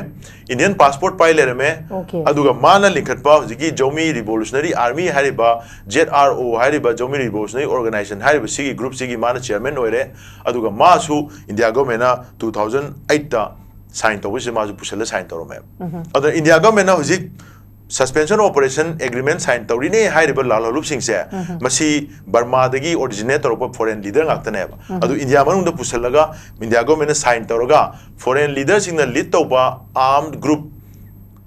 ꯏꯟꯗꯤꯌꯟ ꯄꯥꯁꯄꯣꯔꯠ ꯄꯥꯏ ꯂꯩꯔꯝꯃꯦ꯫ Okay. ꯑꯗꯨꯒ ꯃꯥꯅ ꯂꯤꯡꯈꯠꯄ ꯍꯧꯖꯤꯛꯀꯤ ꯖꯧꯃꯤ ꯔꯤꯚꯣꯂꯨꯁꯅꯔꯤ ꯑꯥꯔꯃꯤ ꯍꯥꯏꯔꯤꯕ, ꯖꯦꯠ ꯑꯥꯔ ꯑꯣ ꯍꯥꯏꯔꯤꯕ ꯖꯧꯃꯤ ꯔꯤꯚꯣꯂꯨꯁꯅꯔꯤ ꯑꯣꯔꯒꯅꯥꯏꯖꯦꯁꯟ ꯍꯥꯏꯔꯤꯕ ꯁꯤꯒꯤ ꯒ꯭ꯔꯨꯞꯁꯤꯒꯤ ꯃꯥꯅ ꯆꯤꯌꯔꯃꯦꯟ ꯑꯣꯏꯔꯦ꯫ ꯑꯗꯨꯒ ꯃꯥꯁꯨ ꯏꯟꯗꯤꯌꯥ ꯒꯣꯔꯃꯦꯟꯅ ꯇꯨ ꯊꯥꯎꯖꯟ ꯑꯩꯠꯇ ꯁꯥꯏꯟ ꯇꯧꯕꯁꯤꯗ ꯃꯥꯁꯨ ꯄꯨꯁꯜꯂ ꯁꯥꯏꯟ ꯇꯧꯔꯝꯃꯦꯕ꯫ ꯑꯗ ꯏꯟꯗꯤꯌꯥ ꯒꯣꯔꯃꯦꯟꯅ ꯍꯧꯖꯤꯛ ꯁꯁꯄꯦꯟꯁꯟ ꯑꯣꯄꯔꯦꯁꯟ ꯑꯦꯒ꯭ꯔꯤꯃꯦꯟ ꯁꯥꯏꯟ ꯇꯧꯔꯤꯅꯦ ꯍꯥꯏꯔꯤꯕ ꯂꯥꯜꯍꯧꯂꯨꯞꯁꯤꯡꯁꯦ, ꯃꯁꯤ ꯕꯔꯃꯥꯗꯒꯤ ꯑꯣꯔꯤꯖꯤꯅꯦꯠ ꯇꯧꯔꯛꯄ ꯐꯣꯔꯦꯟ ꯂꯤꯗꯔ ꯉꯥꯛꯇꯅꯦꯕ꯫ ꯑꯗꯨ ꯏꯟꯗꯤꯌꯥ ꯃꯅꯨꯡꯗ ꯄꯨꯁꯜꯂꯒ ꯏꯟꯗꯤꯌꯥ ꯒꯣꯔꯃꯦꯟꯅ ꯁꯥꯏꯟ ꯇꯧꯔꯒ ꯐꯣꯔꯦꯟ ꯂꯤꯗꯔꯁꯤꯡꯅ ꯂꯤꯗ ꯇꯧꯕ ꯑꯥꯔꯝ ꯒ꯭ꯔꯨꯞ,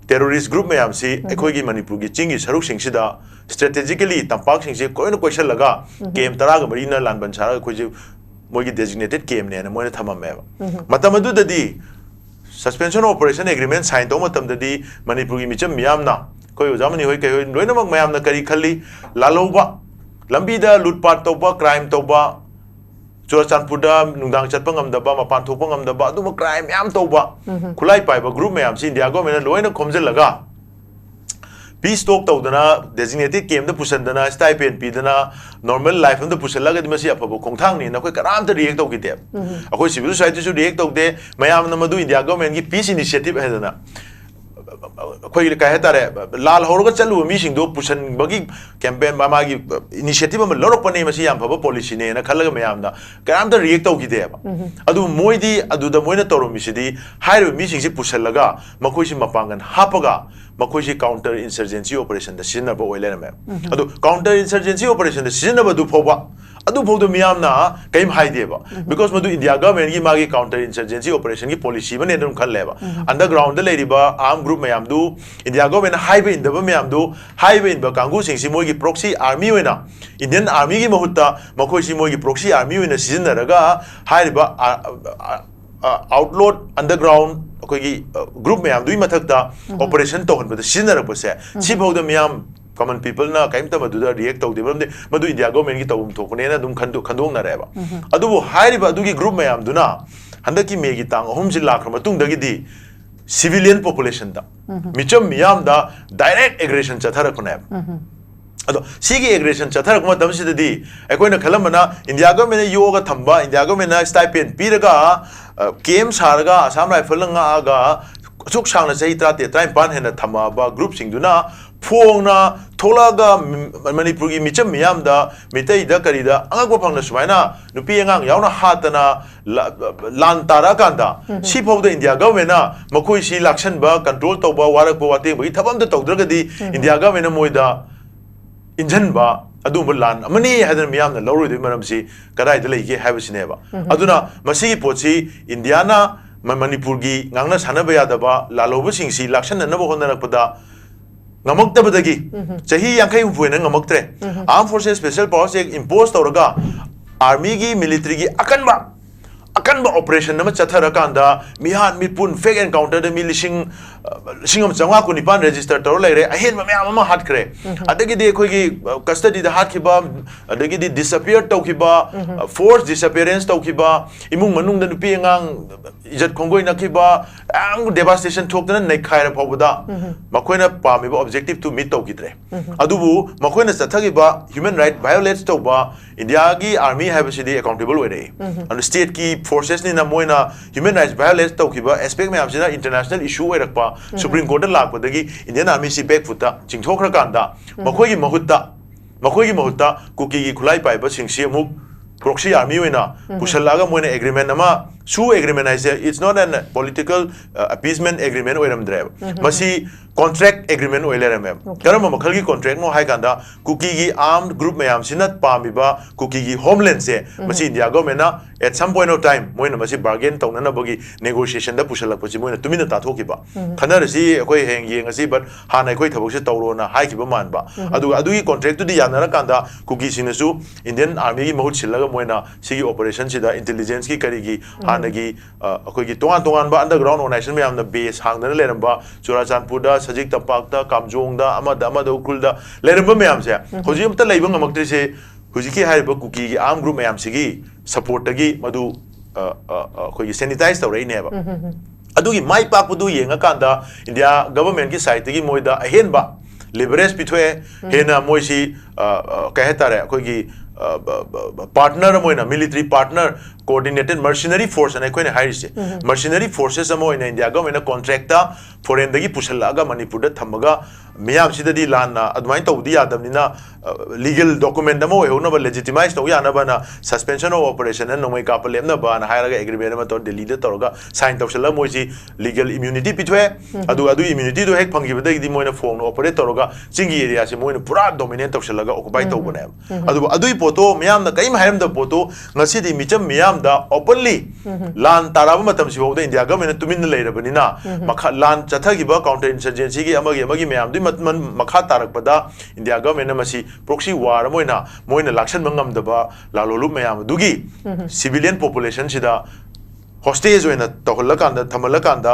ꯇꯦꯔꯣꯔꯤꯁ ꯒ꯭ꯔꯨꯞ ꯃꯌꯥꯝꯁꯤ ꯑꯩꯈꯣꯏꯒꯤ ꯃꯅꯤꯄꯨꯔꯒꯤ ꯆꯤꯡꯒꯤ ꯁꯔꯨꯛꯁꯤꯡꯁꯤꯗ ꯁ꯭ꯇ꯭ꯔꯦꯇꯦꯖꯤꯀꯦꯂꯤ ꯇꯝꯄꯥꯛꯁꯤꯡꯁꯦ ꯂꯣꯏꯅ ꯀꯣꯏꯁꯜꯂꯒ ꯀꯦꯝ ꯇꯔꯥꯒ ꯃꯔꯤꯅ ꯂꯥꯟꯕꯟ ꯁꯥꯔꯒ ꯑꯩꯈꯣꯏꯁꯦ ꯃꯣꯏꯒꯤ ꯗꯦꯖꯤꯒꯅꯦꯇꯦꯗ ꯀꯦꯝꯅꯦꯅ ꯃꯣꯏꯅ ꯊꯝꯃꯝꯃꯦꯕ꯫ ꯃꯇꯝ ꯑꯗꯨꯗꯗꯤ ꯁꯁꯄꯦꯟꯁꯟ ꯑꯣꯄꯔꯦꯁꯟ ꯑꯦꯒ꯭ꯔꯤꯃꯦꯟ ꯁꯥꯏꯟ ꯇꯧꯕ ꯃꯇꯝꯗꯗꯤ ꯃꯅꯤꯄꯨꯔꯒꯤ ꯃꯤꯆꯝ ꯃꯤꯌꯥꯝꯅ, ꯑꯩꯈꯣꯏ ꯑꯣꯖꯥ ꯃꯅꯤ ꯍꯣꯏ ꯀꯩ ꯍꯣꯏ ꯂꯣꯏꯅꯃꯛ ꯃꯌꯥꯝꯅ ꯀꯔꯤ ꯈꯜꯂꯤ? ꯂꯥꯜꯍꯧꯕ, ꯂꯝꯕꯤꯗ ꯂꯨꯠꯄꯥꯠ ꯇꯧꯕ, ꯀ꯭ꯔꯥꯏꯝ ꯇꯧꯕ, ꯆꯨꯔꯆꯥꯟꯄꯨꯔꯗ ꯅꯨꯡꯗꯥꯡ ꯆꯠꯄ ꯉꯝꯗꯕ, ꯃꯄꯥꯟ ꯊꯣꯛꯄ ꯉꯝꯗꯕ, ꯑꯗꯨꯝꯕ ꯀ꯭ꯔꯥꯏꯝ ꯃꯌꯥꯝ ꯇꯧꯕ, ꯈꯨꯠꯂꯥꯏ ꯄꯥꯏꯕ ꯒ꯭ꯔꯨꯞ ꯃꯌꯥꯝꯁꯤ ꯏꯟꯗꯤꯌꯥ ꯒꯣꯔꯃꯦꯟꯅ ꯂꯣꯏꯅ ꯈꯣꯝꯖꯤꯜꯂꯒ ꯄꯤꯁ ꯇꯣꯛ ꯇꯧꯗꯅ, ꯗꯦꯖꯤꯒꯅꯦꯇꯦꯗ ꯀꯦꯝꯗ ꯄꯨꯁꯟꯗꯅ, ꯁ꯭ꯇꯥꯏꯄꯦꯟ ꯄꯤꯗꯅ, ꯅꯣꯔꯃꯦꯜ ꯂꯥꯏꯐ ꯑꯝꯗ ꯄꯨꯁꯜꯂꯒꯗꯤ ꯃꯁꯤ ꯑꯐꯕ ꯈꯣꯡꯊꯥꯡꯅꯤꯅ ꯑꯩꯈꯣꯏ ꯀꯅꯥꯝꯇ ꯔꯤꯌꯦꯛ ꯇꯧꯈꯤꯗꯦꯕ꯫ ꯑꯩꯈꯣꯏ ꯁꯤꯚꯤꯜ ꯁꯣꯁꯥꯏꯇꯤꯁꯨ ꯔꯤꯌꯦꯛ ꯇꯧꯗꯦ꯫ ꯃꯌꯥꯝꯅ ꯃꯗꯨ ꯏꯟꯗꯤꯌꯥ ꯒꯣꯔꯃꯦꯟꯒꯤ ꯄꯤꯁ ꯏꯅꯤꯁꯤꯌꯦꯇꯤꯚ ꯍꯥꯏꯗꯅ ꯑꯩꯈꯣꯏꯒꯤ ꯀꯩ ꯍꯥꯏꯇꯥꯔꯦ, ꯂꯥꯜ ꯍꯧꯔꯒ ꯆꯠꯂꯨꯕ ꯃꯤꯁꯤꯡꯗꯣ ꯄꯨꯁꯟꯕꯒꯤ ꯀꯦꯝꯄꯦꯟ, ꯃꯥꯒꯤ ꯏꯅꯤꯁꯤꯌꯦꯇꯤꯚ ꯑꯃ ꯂꯧꯔꯛꯄꯅꯦ, ꯃꯁꯤ ꯌꯥꯝ ꯐꯕ ꯄꯣꯂꯤꯁꯤꯅꯦꯅ ꯈꯜꯂꯒ ꯃꯌꯥꯝꯅ ꯀꯅꯥꯝꯇ ꯔꯤꯌꯦꯛ ꯇꯧꯈꯤꯗꯦꯕ꯫ ꯑꯗꯨ ꯃꯣꯏꯗꯤ ꯑꯗꯨꯗ ꯃꯣꯏꯅ ꯇꯧꯔꯝꯃꯤꯁꯤꯗꯤ ꯍꯥꯏꯔꯤꯕ ꯃꯤꯁꯤꯡꯁꯤ ꯄꯨꯁꯜꯂꯒ ꯃꯈꯣꯏꯁꯤ ꯃꯄꯥꯡꯒꯜ ꯍꯥꯞꯄꯒ ꯃꯈꯣꯏꯁꯤ ꯀꯥꯎꯟꯇꯔ ꯏꯟꯁꯔꯖꯦꯟꯁꯤ ꯑꯣꯄꯔꯦꯁꯟꯗ ꯁꯤꯖꯤꯟꯅꯕ ꯑꯣꯏ ꯂꯩꯔꯝꯃꯦ꯫ ꯑꯗꯨ ꯀꯥꯎꯟꯇꯔ ꯏꯟꯁꯔꯖꯦꯟꯁꯤ ꯑꯣꯄꯔꯦꯁꯟꯗ ꯁꯤꯖꯤꯟꯅꯕꯗꯨ ꯐꯥꯎꯕ, ꯑꯗꯨ ꯐꯥꯎꯗ ꯃꯤꯌꯥꯝꯅ ꯀꯔꯤꯝ ꯍꯥꯏꯗꯦꯕ꯫ ꯕꯤꯀꯣꯁ ꯃꯗꯨ ꯏꯟꯗꯤꯌꯥ ꯒꯚꯔꯟꯃꯦꯟꯒꯤ ꯃꯥꯒꯤ ꯀꯥꯎꯟꯇꯔ ꯏꯟꯁꯔꯖꯦꯟꯁꯤ ꯑꯣꯄꯔꯦꯁꯟꯒꯤ ꯄꯣꯂꯤꯁꯤ ꯑꯃꯅꯦꯅ ꯑꯗꯨꯝ ꯈꯜꯂꯦꯕ꯫ ꯑꯟꯗꯔꯒ꯭ꯔꯥꯎꯟꯗ ꯂꯩꯔꯤꯕ ꯑꯥꯔꯝ ꯒ꯭ꯔꯨꯞ ꯃꯌꯥꯝꯗꯨ, ꯏꯟꯗꯤꯌꯥ ꯒꯚꯔꯟꯃꯦꯟꯅ ꯍꯥꯏꯕ ꯏꯟꯗꯕ ꯃꯌꯥꯝꯗꯨ, ꯍꯥꯏꯕ ꯏꯟꯕ ꯀꯥꯡꯕꯨꯁꯤꯡꯁꯤ ꯃꯣꯏꯒꯤ ꯄ꯭ꯔꯣꯛꯁꯤ ꯑꯥꯔꯃꯤ ꯑꯣꯏꯅ, ꯏꯟꯗꯤꯌꯟ ꯑꯥꯔꯃꯤꯒꯤ ꯃꯍꯨꯠꯇ ꯃꯈꯣꯏꯁꯤ ꯃꯣꯏꯒꯤ ꯄ꯭ꯔꯣꯛꯁꯤ ꯑꯥꯔꯃꯤ ꯑꯣꯏꯅ ꯁꯤꯖꯤꯟꯅꯔꯒ ꯍꯥꯏꯔꯤꯕ ꯑ, ꯑ, ꯑ, ꯑꯥꯎꯠꯂꯣꯠ ꯑꯟꯗꯔꯒ꯭ꯔꯥꯎꯟ ꯑꯩꯈꯣꯏꯒꯤ, ꯑ, ꯒ꯭ꯔꯨꯞ ꯃꯌꯥꯝꯗꯨꯒꯤ ꯃꯊꯛꯇ ꯑꯣꯄꯔꯦꯁꯟ ꯇꯧꯍꯟꯕꯗ ꯁꯤꯖꯤꯟꯅꯔꯛꯄꯁꯦ, ꯁꯤꯐꯥꯎꯗ ꯃꯤꯌꯥꯝ common people ꯅ ꯀꯔꯤꯝꯇ ꯃꯗꯨꯗ react ꯇꯧꯗꯦ, ꯃꯔꯝꯗꯤ ꯃꯗꯨ India government ꯀꯤ ꯇꯧꯐꯝ ꯊꯣꯛꯄꯅꯦꯅ ꯑꯗꯨꯝ ꯈꯟꯗꯣꯛ ꯈꯟꯗꯣꯛꯅꯔꯦꯕ꯫ ꯑꯗꯨꯕꯨ ꯍꯥꯏꯔꯤꯕ ꯑꯗꯨꯒꯤ group ꯃꯌꯥꯝꯗꯨꯅ ꯍꯟꯗꯛꯀꯤ May ꯒꯤ ꯇꯥꯡ ꯑꯍꯨꯝꯁꯤ ꯂꯥꯛꯈ꯭ꯔ ꯃꯇꯨꯡꯗꯒꯤꯗꯤ civilian population ꯗ, ꯃꯤꯆꯝ ꯃꯤꯌꯥꯝꯗ direct aggression ꯆꯠꯊꯔꯛꯄꯅꯦꯕ꯫ ꯑꯗꯣ ꯁꯤꯒꯤ aggression ꯆꯠꯊꯔꯛꯄ ꯃꯇꯝꯁꯤꯗꯗꯤ ꯑꯩꯈꯣꯏꯅ ꯈꯜꯂꯝꯕꯅ India government ꯅ ꯌꯣꯛꯑꯒ ꯊꯝꯕ, India government ꯅ stipend ꯄꯤꯔꯒ, ꯑ, camp ꯁꯥꯔꯒ Assam Rifle ꯅ ꯉꯥꯛꯑꯒ ꯑꯁꯨꯛ ꯁꯥꯡꯅ ꯆꯍꯤ ꯇꯔꯥꯇꯔꯦꯠ, ꯇꯔꯥꯅꯤꯄꯥꯟ ꯍꯦꯟꯅ ꯊꯝꯃꯛꯑꯕ group ꯁꯤꯡꯗꯨꯅ ꯐꯣꯡꯅ ꯊꯣꯛꯂꯛꯑꯒ ꯃ-, ꯃꯅꯤꯄꯨꯔꯒꯤ ꯃꯤꯆꯝ ꯃꯤꯌꯥꯝꯗ, ꯃꯤꯇꯩꯗ ꯀꯔꯤꯗ ꯑꯉꯛꯄ ꯐꯪꯅ ꯁꯨꯃꯥꯏꯅ ꯅꯨꯄꯤ ꯑꯉꯥꯡ ꯌꯥꯎꯅ ꯍꯥꯠꯇꯅ ꯂ-, ꯂꯥꯟ ꯇꯥꯔꯛꯑꯀꯥꯟꯗ, ꯁꯤꯐꯥꯎꯗ India government ꯅ ꯃꯈꯣꯏꯁꯤ ꯂꯥꯛꯁꯟꯕ, control ꯇꯧꯕ, ꯋꯥꯔꯛꯄ ꯋꯥꯇꯦꯡꯕꯒꯤ ꯊꯕꯛ ꯑꯝꯇ ꯇꯧꯗ꯭ꯔꯒꯗꯤ India government ꯅ ꯃꯣꯏꯗ ꯏꯟꯖꯟꯕ ꯑꯗꯨꯒꯨꯝꯕ ꯂꯥꯟ ꯑꯃꯅꯤ ꯍꯥꯏꯗꯅ ꯃꯤꯌꯥꯝꯅ ꯂꯧꯔꯣꯏꯗꯣꯏ ꯃꯔꯝꯁꯤ ꯀꯗꯥꯏꯗ ꯂꯩꯒꯦ ꯍꯥꯏꯕꯁꯤꯅꯦꯕ꯫ ꯑꯗꯨꯅ ꯃꯁꯤꯒꯤ ꯄꯣꯠꯁꯤ India ꯅ ꯃ-, ꯃꯅꯤꯄꯨꯔꯒꯤ ꯉꯥꯡꯅ ꯁꯥꯟꯅꯕ ꯌꯥꯗꯕ ꯂꯥꯜꯍꯧꯕꯁꯤꯡꯁꯤ ꯂꯥꯛꯁꯟꯅꯅꯕ ꯍꯣꯠꯅꯔꯛꯄꯗ ꯉꯝꯃꯛꯇꯕꯗꯒꯤ, ꯆꯍꯤ ꯌꯥꯡꯈꯩ ꯍꯨꯝꯐꯨ ꯍꯦꯟꯅ ꯉꯝꯃꯛꯇ꯭ꯔꯦ꯫ Armed Forces Special Powers Act impose ꯇꯧꯔꯒ army ꯒꯤ, military ꯒꯤ ꯑꯀꯟꯕ, ꯑꯀꯟꯕ operation ꯑꯃ ꯆꯠꯊꯔꯀꯥꯟꯗ ꯃꯤꯍꯥꯠ ꯃꯤꯄꯨꯟ fake encounter ꯗ ꯃꯤ ꯂꯤꯁꯤꯡ, ꯑ, ꯂꯤꯁꯤꯡ ꯑꯃ ꯆꯥꯝꯃꯉꯥ ꯀꯨꯟꯅꯤꯄꯥꯟ register ꯇꯧꯔ ꯂꯩꯔꯦ, ꯑꯍꯦꯟꯕ ꯃꯌꯥꯝ ꯑꯃ ꯍꯥꯠꯈ꯭ꯔꯦ꯫ ꯑꯗꯒꯤꯗꯤ ꯑꯩꯈꯣꯏꯒꯤ, ꯑ, custody ꯗ ꯍꯥꯠꯈꯤꯕ, ꯑꯗꯒꯤꯗꯤ disappear ꯇꯧꯈꯤꯕ, ꯑ, force disappearance ꯇꯧꯈꯤꯕ, ꯏꯃꯨꯡ ꯃꯅꯨꯡꯗ ꯅꯨꯄꯤ ꯑꯉꯥꯡ ꯏꯖꯠ ꯈꯣꯡꯒꯣꯏꯅꯈꯤꯕ, ꯌꯥꯝ devastation ꯊꯣꯛꯇꯅ ꯅꯩꯈꯥꯏꯔ ꯐꯥꯎꯕꯗ ꯃꯈꯣꯏꯅ ꯄꯥꯝꯃꯤꯕ objective ꯇꯨ meet ꯇꯧꯈꯤꯗ꯭ꯔꯦ꯫ ꯑꯗꯨꯕꯨ ꯃꯈꯣꯏꯅ ꯆꯠꯊꯈꯤꯕ human right violate ꯇꯧꯕ India ꯒꯤ army ꯍꯥꯏꯕꯁꯤꯗꯤ accountable ꯑꯣꯏꯔꯛꯏ꯫ ꯑꯗꯨ state ꯀꯤ forces ꯅꯤꯅ ꯃꯣꯏꯅ human rights violate ꯇꯧꯈꯤꯕ aspect ꯃꯌꯥꯝꯁꯤꯅ international issue ꯑꯣꯏꯔꯛꯄ, Supreme Court ꯇ ꯂꯥꯛꯄꯗꯒꯤ Indian army ꯁꯤ back foot ꯇ ꯆꯤꯡꯊꯣꯛꯈ꯭ꯔꯀꯥꯟꯗ ꯃꯈꯣꯏꯒꯤ ꯃꯍꯨꯠꯇ, ꯃꯈꯣꯏꯒꯤ ꯃꯍꯨꯠꯇ ꯀꯨꯀꯤꯒꯤ ꯈꯨꯠꯂꯥꯏ ꯄꯥꯏꯕꯁꯤꯡꯁꯤ ꯑꯃꯨꯛ proxy army ꯑꯣꯏꯅ ꯄꯨꯁꯜꯂꯛꯑꯒ ꯃꯣꯏꯅ agreement ꯑꯃ, ꯁꯨ agreement ꯍꯥꯏꯁꯦ, it's not an political, uh, appeasement agreement ꯑꯣꯏꯔꯝꯗ꯭ꯔꯦꯕ꯫ ꯃꯁꯤ contract agreement ꯑꯣꯏ ꯂꯩꯔꯝꯃꯦꯕ꯫ Okay. ꯀꯔꯝꯕ ꯃꯈꯜꯒꯤ contract ꯅꯣ ꯍꯥꯏ ꯀꯥꯟꯗ, ꯀꯨꯀꯤꯒꯤ armed group ꯃꯌꯥꯝꯁꯤꯅ ꯄꯥꯝꯃꯤꯕ ꯀꯨꯀꯤꯒꯤ homeland ꯁꯦ, ꯃꯁꯤ India government ꯅ at some point of time ꯃꯣꯏꯅ ꯃꯁꯤ bargain ꯇꯧꯅꯅꯕꯒꯤ negotiation ꯗ ꯄꯨꯁꯜꯂꯛꯄꯁꯤ ꯃꯣꯏꯅ ꯇꯨꯃꯤꯟꯅ ꯇꯥꯊꯣꯛꯈꯤꯕ꯫ ꯈꯟꯅꯔꯁꯤ, ꯑꯩꯈꯣꯏ ꯍꯌꯦꯡ ꯌꯦꯡꯉꯁꯤ, but ꯍꯥꯟꯅ ꯑꯩꯈꯣꯏ ꯊꯕꯛꯁꯦ ꯇꯧꯔꯣꯅ ꯍꯥꯏꯈꯤꯕ ꯃꯥꯟꯕ꯫ ꯑꯗꯨꯒ ꯑꯗꯨꯒꯤ contract ꯇꯨꯗꯤ ꯌꯥꯅꯔꯀꯥꯟꯗ ꯀꯨꯀꯤꯁꯤꯡꯅꯁꯨ Indian army ꯒꯤ ꯃꯍꯨꯠ ꯁꯤꯜꯂꯒ ꯃꯣꯏꯅ ꯁꯤꯒꯤ operation ꯁꯤꯗ intelligence ꯀꯤ ꯀꯔꯤꯒꯤ ꯎꯝ꯫ ꯍꯥꯟꯅꯒꯤ ꯑ, ꯑꯩꯈꯣꯏꯒꯤ ꯇꯣꯉꯥꯟ ꯇꯣꯉꯥꯟꯕ underground organization ꯃꯌꯥꯝꯅ base ꯍꯥꯡꯗꯅ ꯂꯩꯔꯝꯕ, ꯆꯨꯔꯥꯆꯥꯟꯄꯨꯔꯗ, ꯁꯖꯤꯛ ꯇꯝꯄꯥꯛꯇ, ꯀꯥꯝꯖꯣꯡꯗ, ꯑꯃꯗ ꯑꯃꯗ, ꯎꯈ꯭ꯔꯨꯜꯗ ꯂꯩꯔꯝꯕ ꯃꯌꯥꯝꯁꯦ ꯍꯧꯖꯤꯛ ꯑꯃꯠꯇ ꯂꯩꯕ ꯉꯝꯃꯛꯇ꯭ꯔꯤꯁꯦ ꯍꯧꯖꯤꯛꯀꯤ ꯍꯥꯏꯔꯤꯕ ꯀꯨꯀꯤꯒꯤ arm group ꯃꯌꯥꯝꯁꯤꯒꯤ supportꯇꯒꯤ ꯃꯗꯨ ꯑ, ꯑ, ꯑ, ꯑꯩꯈꯣꯏꯒꯤ sanitize ꯇꯧꯔꯛꯏꯅꯦꯕ꯫ ꯑꯗꯨꯒꯤ ꯃꯥꯏ ꯄꯥꯛꯄꯗꯨ ꯌꯦꯡꯉꯀꯥꯟꯗ ꯏꯟꯗꯤꯌꯥ governmentꯀꯤ sideꯇꯒꯤ ꯃꯣꯏꯗ ꯑꯍꯦꯟꯕ leverage ꯄꯤꯊꯣꯛꯑꯦ꯫ ꯍꯦꯟꯅ ꯃꯣꯏꯁꯤ ꯑ, ꯑ, ꯀꯩ ꯍꯥꯏꯇꯥꯔꯦ, ꯑꯩꯈꯣꯏꯒꯤ ꯑ, ꯕ- ꯕ- ꯕ- partner ꯑꯃ ꯑꯣꯏꯅ, military partner, coordinated mercenary force ꯑꯅ ꯑꯩꯈꯣꯏꯅ ꯍꯥꯏꯔꯤꯁꯦ, mercenary forces ꯑꯃ ꯑꯣꯏꯅ ꯏꯟꯗꯤꯌꯥ governmentꯅ contractꯇ foreignꯗꯒꯤ ꯄꯨꯁꯜꯂꯛꯑꯒ ꯃꯅꯤꯄꯨꯔꯗ ꯊꯝꯃꯒ ꯃꯤꯌꯥꯝꯁꯤꯗꯗꯤ ꯂꯥꯟꯅ ꯑꯗꯨꯃꯥꯏꯅ ꯇꯧꯕꯗꯤ ꯌꯥꯗꯕꯅꯤꯅ, ꯑ, legal document ꯑꯃ ꯑꯣꯏꯍꯧꯅꯕ, legitimize ꯇꯧ ꯌꯥꯅꯕꯅ suspension of operation ꯑꯅ ꯅꯣꯡꯃꯩ ꯀꯥꯞꯄ ꯂꯦꯞꯅꯕꯅ ꯍꯥꯏꯔꯒ agreement ꯑꯃ ꯇꯧꯔ ꯗꯦꯜꯂꯤꯗ ꯇꯧꯔꯒ sign ꯇꯧꯁꯜꯂꯒ ꯃꯣꯏꯁꯤ legal immunity ꯄꯤꯊꯣꯛꯑꯦ꯫ ꯑꯗꯨꯒ ꯑꯗꯨꯒꯤ immunityꯗꯣ ꯍꯦꯛ ꯐꯪꯈꯤꯕꯗꯒꯤꯗꯤ ꯃꯣꯏꯅ ꯐꯣꯡꯅ operate ꯇꯧꯔꯒ ꯆꯤꯡꯒꯤ areaꯁꯦ ꯃꯣꯏꯅ ꯄꯨꯔꯥ dominate ꯇꯧꯁꯜꯂꯒ occupy ꯇꯧꯕꯅꯦꯕ꯫ ꯑꯗꯨꯕꯨ ꯑꯗꯨꯒꯤ ꯄꯣꯠꯇꯣ ꯃꯤꯌꯥꯝꯅ ꯀꯔꯤꯝ ꯍꯥꯏꯔꯝꯗꯕ ꯄꯣꯠꯇꯣ ꯉꯁꯤꯗꯤ ꯃꯤꯆꯝ ꯃꯤꯌꯥꯝꯗ openly ꯂꯥꯟ ꯇꯥꯔꯛꯑꯕ ꯃꯇꯝꯁꯤꯐꯥꯎꯗ ꯏꯟꯗꯤꯌꯥ governmentꯅ ꯇꯨꯃꯤꯟꯅ ꯂꯩꯔꯕꯅꯤꯅ, ꯃꯈꯥ ꯂꯥꯟ ꯆꯠꯊꯈꯤꯕ counter insurgencyꯒꯤ ꯑꯃꯒꯤ ꯑꯃꯒꯤ ꯃꯌꯥꯝꯗꯨꯒꯤ ꯃꯠ- ꯃꯟ- ꯃꯈꯥ ꯇꯥꯔꯛꯄꯗ ꯏꯟꯗꯤꯌꯥ governmentꯅ ꯃꯁꯤ proxy war ꯑꯃ ꯑꯣꯏꯅ ꯃꯣꯏꯅ ꯂꯥꯛꯁꯟꯕ ꯉꯝꯗꯕ ꯂꯥꯜꯍꯧꯂꯨꯞ ꯃꯌꯥꯝ ꯑꯗꯨꯒꯤ civilian populationꯁꯤꯗ hostage ꯑꯣꯏꯅ ꯇꯧꯍꯜꯂꯀꯥꯟꯗ, ꯊꯝꯍꯜꯂꯀꯥꯟꯗ,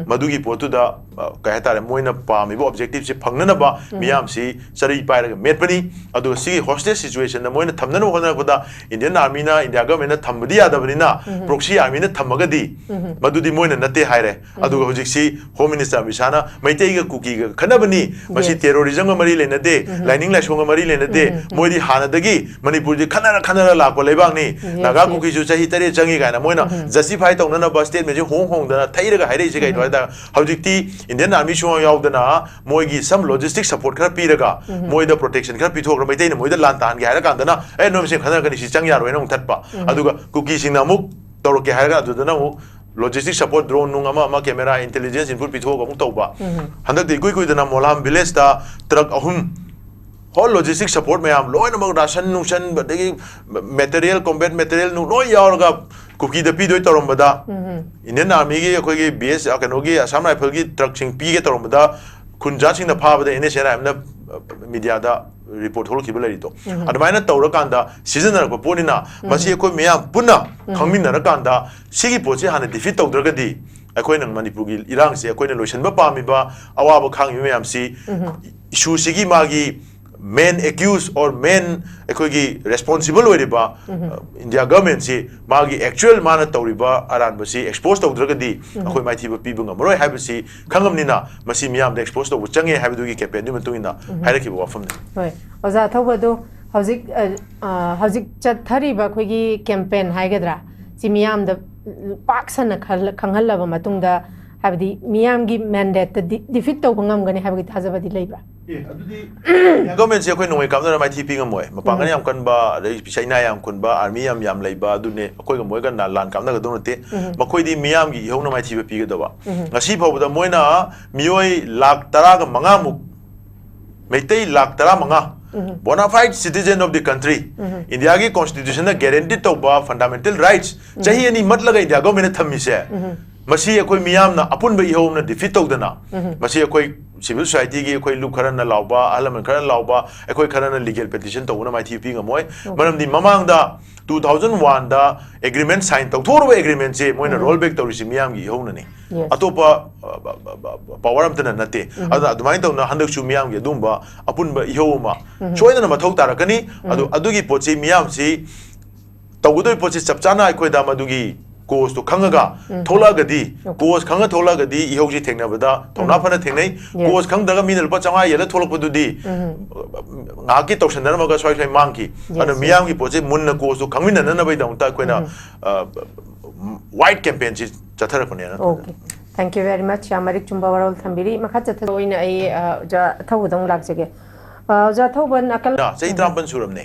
ꯃꯗꯨꯒꯤ ꯄꯣꯠꯇꯨꯗ, ꯑ, ꯀꯩ ꯍꯥꯏꯇꯥꯔꯦ, ꯃꯣꯏꯅ ꯄꯥꯝꯃꯤꯕ objectiveꯁꯦ ꯐꯪꯅꯅꯕ ꯃꯤꯌꯥꯝꯁꯤ ꯆꯔꯩ ꯄꯥꯏꯔꯒ ꯃꯦꯠꯄꯅꯤ꯫ ꯑꯗꯨꯒ ꯁꯤꯒꯤ hostage situationꯗ ꯃꯣꯏꯅ ꯊꯝꯅꯅꯕ ꯍꯣꯠꯅꯔꯛꯄꯗ Indian Armyꯅ, ꯏꯟꯗꯤꯌꯥ governmentꯅ ꯊꯝꯕꯗꯤ ꯌꯥꯗꯕꯅꯤꯅ, proxy armyꯅ ꯊꯝꯃꯒꯗꯤ ꯃꯗꯨꯗꯤ ꯃꯣꯏꯅ ꯅꯠꯇꯦ ꯍꯥꯏꯔꯦ꯫ ꯑꯗꯨꯒ ꯍꯧꯖꯤꯛꯁꯤ Home Minister ꯑꯃꯤꯠ ꯁꯥꯍꯅ ꯃꯩꯇꯩꯒ ꯀꯨꯀꯤꯒ ꯈꯠꯅꯕꯅꯤ, ꯃꯁꯤ Yes. terrorismꯒ ꯃꯔꯤ ꯂꯩꯅꯗꯦ, ꯂꯥꯏꯅꯤꯡ ꯂꯥꯏꯁꯣꯡꯒ ꯃꯔꯤ ꯂꯩꯅꯗꯦ, ꯃꯣꯏꯗꯤ ꯍꯥꯟꯅꯗꯒꯤ ꯃꯅꯤꯄꯨꯔꯁꯤ ꯈꯠꯅꯔ ꯈꯠꯅꯔ ꯂꯥꯛꯄ ꯂꯩꯕꯥꯛꯅꯤ, Yes, ꯅꯥꯒꯥ yes. ꯀꯨꯀꯤꯁꯨ ꯆꯍꯤ ꯇꯔꯦꯠ ꯆꯪꯉꯤ ꯀꯥꯏꯅ ꯃꯣꯏꯅ justify ꯇꯧꯅꯅꯕ statementꯁꯤ ꯍꯣꯡ ꯍꯣꯡꯗꯅ ꯊꯩꯔꯒ ꯍꯥꯏꯔꯛꯏꯁꯦ ꯀꯩꯅꯣ ꯍꯥꯏ ꯇꯥꯔꯒ ꯍꯧꯖꯤꯛꯇꯤ Indian Army ꯁꯨꯡꯌꯥꯎ ꯌꯥꯎꯗꯅ ꯃꯣꯏꯒꯤ some logistic support ꯈꯔ ꯄꯤꯔꯒ ꯃꯣꯏꯗ protection ꯈꯔ ꯄꯤꯊꯣꯛꯈ꯭ꯔ ꯃꯩꯇꯩꯅ ꯃꯣꯏꯗ ꯂꯥꯟ ꯇꯥꯍꯟꯒꯦ ꯍꯥꯏꯔ ꯀꯥꯟꯗꯅ ꯑꯦ ꯅꯣꯏ ꯃꯁꯦꯟ ꯈꯠꯅꯔꯛꯀꯅꯤ ꯁꯤ ꯆꯪ ꯌꯥꯔꯣꯏꯅ ꯑꯃꯨꯛ ꯊꯠꯄ꯫ ꯑꯗꯨꯒ ꯀꯨꯀꯤꯁꯤꯡꯅ ꯑꯃꯨꯛ ꯇꯧꯔꯛꯀꯦ ꯍꯥꯏꯔꯒ ꯑꯗꯨꯗꯅ ꯑꯃꯨꯛ logistic support drone ꯅꯨꯡ ꯑꯃ ꯑꯃ camera intelligence input ꯄꯤꯊꯣꯛꯑꯒ ꯑꯃꯨꯛ ꯇꯧꯕ꯫ ꯍꯟꯗꯛꯇꯤ ꯏꯀꯨꯏ ꯀꯨꯏꯗꯅ ꯃꯣꯂꯥꯝ villageꯇ truck ꯑꯍꯨꯝ whole logistic support ꯃꯌꯥꯝ ꯂꯣꯏꯅꯃꯛ ration ꯅꯨꯡꯁꯟ ꯑꯗꯒꯤ material combat material ꯅꯨꯡ ꯂꯣꯏ ꯌꯥꯎꯔꯒ ꯀꯨꯀꯤꯗ ꯄꯤꯗꯣꯏ ꯇꯧꯔꯝꯕꯗ Indian Armyꯒꯤ ꯑꯩꯈꯣꯏꯒꯤ B S ꯀꯩꯅꯣꯒꯤ Assam Rifleꯒꯤ truckꯁꯤꯡ ꯄꯤꯒꯦ ꯇꯧꯔꯝꯕꯗ ꯈꯨꯟꯖꯥꯁꯤꯡꯅ ꯐꯥꯕꯗ N S N I Mꯅ ꯃꯤꯗꯤꯌꯥꯗ ꯔꯤꯄꯣꯔꯠ ꯊꯣꯛꯂꯛꯈꯤꯕ ꯂꯩꯔꯤꯗꯣ꯫ ꯑꯗꯨꯃꯥꯏꯅ ꯇꯧꯔꯀꯥꯟꯗ ꯁꯤꯖꯤꯟꯅꯔꯛꯄ ꯄꯣꯠꯅꯤꯅ, ꯃꯁꯤ ꯑꯩꯈꯣꯏ ꯃꯤꯌꯥꯝ ꯄꯨꯟꯅ ꯈꯪꯃꯤꯟꯅꯔꯀꯥꯟꯗ ꯁꯤꯒꯤ ꯄꯣꯠꯁꯤ ꯍꯥꯟꯅ ꯗꯤꯐꯤꯠ ꯇꯧꯗ꯭ꯔꯒꯗꯤ ꯑꯩꯈꯣꯏꯅ ꯃꯅꯤꯄꯨꯔꯒꯤ ꯏꯔꯥꯡꯁꯦ ꯑꯩꯈꯣꯏꯅ ꯂꯣꯏꯁꯤꯟꯕ ꯄꯥꯝꯃꯤꯕ, ꯑꯋꯥꯕ ꯈꯥꯡꯉꯤꯕ ꯃꯌꯥꯝꯁꯤ, ꯏꯁꯨꯁꯤꯒꯤ ꯃꯥꯒꯤ ꯃꯦꯟ ꯑꯦꯀ꯭ꯌꯨꯁ ꯑꯣꯔ ꯃꯦꯟ ꯑꯩꯈꯣꯏꯒꯤ ꯔꯦꯁꯄꯣꯟꯁꯤꯕꯜ ꯑꯣꯏꯔꯤꯕ ꯏꯟꯗꯤꯌꯥ ꯒꯚꯔꯟꯃꯦꯟꯠꯁꯤ ꯃꯥꯒꯤ ꯑꯦꯛꯆꯨꯑꯦꯜ ꯃꯥꯅ ꯇꯧꯔꯤꯕ ꯑꯔꯥꯟꯕꯁꯤ ꯑꯦꯛꯁꯄꯣꯖ ꯇꯧꯗ꯭ꯔꯒꯗꯤ ꯑꯩꯈꯣꯏ ꯃꯥꯏꯊꯤꯕ ꯄꯤꯕ ꯉꯝꯃꯔꯣꯏ ꯍꯥꯏꯕꯁꯤ ꯈꯪꯉꯕꯅꯤꯅ, ꯃꯁꯤ ꯃꯤꯌꯥꯝꯗ ꯑꯦꯛꯁꯄꯣꯖ ꯇꯧꯕ ꯆꯪꯉꯦ ꯍꯥꯏꯕꯗꯨꯒꯤ ꯀꯦꯝꯄꯦꯟꯗꯨꯒꯤ ꯃꯇꯨꯡ ꯏꯟꯅ ꯍꯥꯏꯔꯛꯈꯤꯕ ꯋꯥꯐꯝꯅꯤ꯫ ꯍꯣꯏ, ꯑꯣꯖꯥ ꯑꯊꯧꯕ, ꯑꯗꯣ ꯍꯧꯖꯤꯛ, ꯑ, ꯑ, ꯍꯧꯖꯤꯛ ꯆꯠꯊꯔꯤꯕ ꯑꯩꯈꯣꯏꯒꯤ ꯀꯦꯝꯄꯦꯟ ꯍꯥꯏꯒꯗ꯭ꯔꯥ, ꯁꯤ ꯃꯤꯌꯥꯝꯗ ꯄꯥꯛ ꯁꯟꯅ ꯈꯜ-, ꯈꯪꯍꯜꯂꯕ ꯃꯇꯨꯡꯗ, ꯍꯥꯏꯕꯗꯤ ꯃꯤꯌꯥꯝꯒꯤ ꯃꯦꯟꯗꯦꯠꯇ ꯗꯤ-, ꯗꯤꯐꯤꯠ ꯇꯧꯕ ꯉꯝꯒꯅꯤ ꯍꯥꯏꯕꯒꯤ ꯊꯥꯖꯕꯗꯤ ꯂꯩꯕ꯭ꯔꯥ? ꯒꯚꯔꯟꯃꯦꯟꯠꯁꯦ ꯑꯩꯈꯣꯏ ꯅꯣꯡꯃꯩ ꯀꯥꯞꯅꯔ ꯃꯥꯏꯊꯤ ꯄꯤ ꯉꯝꯃꯣꯏ꯫ ꯃꯄꯥꯡꯒꯜ ꯌꯥꯝ ꯀꯟꯕ, ꯑꯗꯩ ꯆꯩꯅꯥ ꯌꯥꯝ ꯀꯟꯕ, ꯑꯥꯔꯃꯤ ꯌꯥꯝ ꯌꯥꯝ ꯂꯩꯕ, ꯑꯗꯨꯅꯦ ꯑꯩꯈꯣꯏꯒ ꯃꯣꯏꯒ ꯅ-, ꯂꯥꯟ ꯀꯥꯞꯅꯒꯗꯧ ꯅꯠꯇꯦ꯫ ꯃꯈꯣꯏꯗꯤ ꯃꯤꯌꯥꯝꯒꯤ ꯏꯍꯧꯅ ꯃꯥꯏꯊꯤꯕ ꯄꯤꯒꯗꯕ꯫ ꯉꯁꯤ ꯐꯥꯎꯕꯗ ꯃꯣꯏꯅ ꯃꯤꯑꯣꯏ ꯂꯥꯈ ꯇꯔꯥꯒ ꯃꯉꯥꯃꯨꯛ, ꯃꯩꯇꯩ ꯂꯥꯈ ꯇꯔꯥꯃꯉꯥ, bona fide citizen of the country, ꯏꯟꯗꯤꯌꯥꯒꯤ ꯀꯣꯟꯁꯇꯤꯇ꯭ꯌꯨꯁꯟꯅ ꯒꯦꯔꯦꯟꯇꯤ ꯇꯧꯕ ꯐꯟꯗꯥꯃꯦꯟꯇꯦꯜ ꯔꯥꯏꯠꯁ ꯆꯍꯤ ꯑꯅꯤ ꯃꯠꯂꯒ ꯏꯟꯗꯤꯌꯥ ꯒꯚꯔꯟꯃꯦꯟꯠꯅ ꯊꯝꯃꯤꯁꯦ, ꯃꯁꯤ ꯑꯩꯈꯣꯏ ꯃꯤꯌꯥꯝꯅ ꯑꯄꯨꯟꯕ ꯏꯍꯧ ꯑꯃꯅ ꯗꯤꯐꯤꯠ ꯇꯧꯗꯅ, ꯃꯁꯤ ꯑꯩꯈꯣꯏ ꯁꯤꯚꯤꯜ ꯁꯣꯁꯥꯏꯇꯤꯒꯤ ꯑꯩꯈꯣꯏ ꯂꯨꯞ ꯈꯔꯅ ꯂꯥꯎꯕ, ꯑꯍꯜ ꯂꯃꯟ ꯈꯔꯅ ꯂꯥꯎꯕ, ꯑꯩꯈꯣꯏ ꯈꯔꯅ ꯂꯤꯒꯦꯜ ꯄꯦꯇꯤꯁꯟ ꯇꯧꯕꯅ ꯃꯥꯏꯊꯤꯕ ꯄꯤ ꯉꯝꯃꯣꯏ꯫ ꯃꯔꯝꯗꯤ ꯃꯃꯥꯡꯗ ꯇꯨ ꯊꯥꯎꯖꯟ ꯋꯥꯟꯗ ꯑꯦꯒ꯭ꯔꯤꯃꯦꯟꯠ ꯁꯥꯏꯟ ꯇꯧꯊꯣꯛꯎꯔꯕ ꯑꯦꯒ꯭ꯔꯤꯃꯦꯟꯠꯁꯦ ꯃꯣꯏꯅ ꯔꯣꯜ ꯕꯦꯛ ꯇꯧꯔꯤꯁꯤ ꯃꯤꯌꯥꯝꯒꯤ ꯏꯍꯧꯅꯅꯤ꯫ Yes. ꯑꯇꯣꯞꯄ, ꯑ, ꯄ-, ꯄ-, ꯄ-, ꯄꯥꯋꯔ ꯑꯝꯇꯅ ꯅꯠꯇꯦ꯫ ꯑꯗꯨꯅ ꯑꯗꯨꯃꯥꯏꯅ ꯇꯧꯅ ꯍꯟꯗꯛꯁꯨ ꯃꯤꯌꯥꯝꯒꯤ ꯑꯗꯨꯒꯨꯝꯕ ꯑꯄꯨꯟꯕ ꯏꯍꯧ ꯑꯃ ꯁꯣꯏꯗꯅ ꯃꯊꯧ ꯇꯥꯔꯛꯀꯅꯤ꯫ ꯑꯗꯨ, ꯑꯗꯨꯒꯤ ꯄꯣꯠꯁꯤ ꯃꯤꯌꯥꯝꯁꯤ ꯇꯧꯒꯗꯧꯔꯤꯕ ꯄꯣꯠꯁꯤ ꯆꯞ ꯆꯥꯅ ꯑꯩꯈꯣꯏꯗ ꯃꯗꯨꯒꯤ ꯀꯣꯖꯇꯣ ꯈꯪꯉꯒ ꯊꯣꯛꯂꯛꯑꯒꯗꯤ, ꯀꯣꯖ ꯈꯪꯉ ꯊꯣꯛꯂꯛꯑꯒꯗꯤ ꯏꯍꯧꯁꯤ ꯊꯦꯡꯅꯕꯗ ꯊꯧꯅꯥ ꯐꯅ ꯊꯦꯡꯅꯩ꯫ Yes. ꯀꯣꯖ ꯈꯪꯗ꯭ꯔꯒ ꯃꯤꯅ ꯂꯨꯄꯥ ꯆꯥꯝꯃꯉꯥ ꯌꯦꯜꯂ ꯊꯣꯛꯂꯛꯄꯗꯨꯗꯤ ꯉꯥꯏꯍꯥꯛꯀꯤ ꯇꯧꯁꯟꯅꯔꯝꯃꯒ ꯁ꯭ꯋꯥꯏ ꯁ꯭ꯋꯥꯏ ꯃꯥꯡꯈꯤ꯫ Yes, ꯑꯗꯨꯅ yes. ꯃꯤꯌꯥꯝꯒꯤ ꯄꯣꯠꯁꯦ ꯃꯨꯟꯅ ꯀꯣꯖꯇꯣ ꯈꯪꯃꯤꯟꯅꯅꯕꯒꯤꯗꯃꯛꯇ ꯑꯩꯈꯣꯏꯅ, ꯑ, ꯋꯥꯏꯗ ꯀꯦꯝꯄꯦꯟꯁꯤ ꯆꯠꯊꯔꯛꯄꯅꯦꯅ ꯈꯜꯂꯤ꯫ Okay. Thank you very much. ꯌꯥꯝ ꯃꯔꯤꯛ ꯆꯨꯝꯕ ꯋꯥꯔꯣꯜ ꯊꯝꯕꯤꯔꯤ꯫ ꯃꯈꯥ ꯆꯠꯊꯕ ꯑꯣꯏꯅ ꯑꯩ, ꯑ, ꯑꯣꯖꯥ ꯑꯊꯧꯕꯗ ꯑꯃꯨꯛ ꯂꯥꯛꯆꯒꯦ꯫ ꯑ, ꯑꯣꯖꯥ ꯑꯊꯧꯕ, ꯅꯥꯀꯜ ꯅ ꯆꯍꯤ ꯇꯔꯥꯃꯥꯄꯟ ꯁꯨꯔꯝꯅꯦ꯫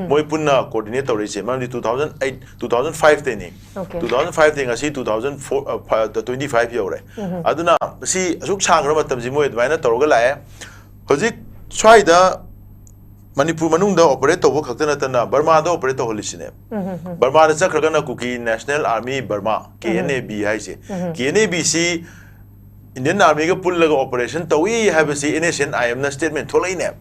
ꯃꯣꯏ ꯄꯨꯟꯅ ꯀꯣꯑꯣꯔꯗꯤꯅꯦꯠ ꯇꯧꯔꯛꯏꯁꯦ꯫ ꯃꯔꯝꯗꯤ two thousand eight, two thousand five ꯇꯩꯅꯤ꯫ Okay. Two thousand five ꯇꯩ ꯉꯁꯤ two thousand four, ꯑ, ꯐ-, twenty five ꯌꯧꯔꯦ꯫ ꯑꯗꯨꯅ ꯁꯤ ꯑꯁꯨꯛ ꯁꯥꯡꯈ꯭ꯔ ꯃꯇꯝꯁꯤ ꯃꯣꯏ ꯑꯗꯨꯃꯥꯏꯅ ꯇꯧꯔꯒ ꯂꯥꯛꯑꯦ꯫ ꯍꯧꯖꯤꯛ ꯁ꯭ꯋꯥꯏꯗ ꯃꯅꯤꯄꯨꯔ ꯃꯅꯨꯡꯗ ꯑꯣꯄꯔꯦꯠ ꯇꯧꯕ ꯈꯛꯇ ꯅꯠꯇꯅ ꯕꯔꯃꯥꯗ ꯑꯣꯄꯔꯦꯠ ꯇꯧꯍꯜꯂꯤꯁꯤꯅꯦ꯫ ꯕꯔꯃꯥꯗ ꯆꯠꯈ꯭ꯔꯒꯅ Kuki national army Burma, K N A B ꯍꯥꯏꯁꯦ꯫ ꯀꯦ ꯑꯦꯟ ꯑꯦ ꯕꯤ ꯁꯤ Indian Army-ꯒ ꯄꯨꯜꯂꯒ operation ꯇꯧꯏ ꯍꯥꯏꯕꯁꯤ NSCN-IM-ꯅ statement ꯊꯣꯛꯂꯛꯏꯅꯦꯕ꯫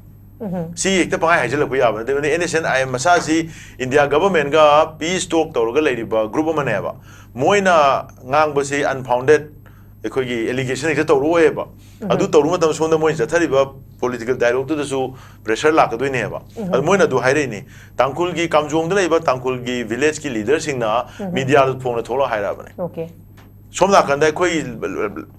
ꯁꯤ ꯍꯦꯛꯇ ꯄꯪꯍꯥꯏ ꯍꯥꯏꯖꯤꯜꯂꯛꯄ ꯌꯥꯕ ꯅꯠꯇꯦ꯫ ꯑꯗꯨꯅ NSCN-IM ꯃꯁꯥꯁꯤ India government-ꯒ peace talk ꯇꯧꯔꯒ ꯂꯩꯔꯤꯕ group ꯑꯃꯅꯦꯕ꯫ ꯃꯣꯏꯅ ꯉꯥꯡꯕꯁꯤ unfounded ꯑꯩꯈꯣꯏꯒꯤ allegation ꯍꯦꯛꯇ ꯇꯧꯔꯛꯑꯣꯏꯕ꯫ ꯑꯗꯨ ꯇꯧꯔꯨ ꯃꯇꯝꯗ ꯁꯣꯝꯗ ꯃꯣꯏꯅ ꯆꯠꯊꯔꯤꯕ political dialogue-ꯇꯨꯗꯁꯨ pressure ꯂꯥꯛꯀꯗꯣꯏꯅꯦꯕ꯫ ꯑꯗꯨ ꯃꯣꯏꯅ ꯑꯗꯨ ꯍꯥꯏꯔꯛꯏꯅꯤ꯫ ꯇꯥꯡꯈꯨꯜꯒꯤ ꯀꯥꯝꯖꯣꯡꯗ ꯂꯩꯕ ꯇꯥꯡꯈꯨꯜꯒꯤ village-ꯀꯤ leader-ꯁꯤꯡꯅ media-ꯗ ꯐꯣꯡꯅ ꯊꯣꯛꯂꯒ ꯍꯥꯏꯔꯛꯑꯕꯅꯦ꯫ Okay꯫ ꯁꯣꯝ ꯅꯥꯀꯟꯗ ꯑꯩꯈꯣꯏ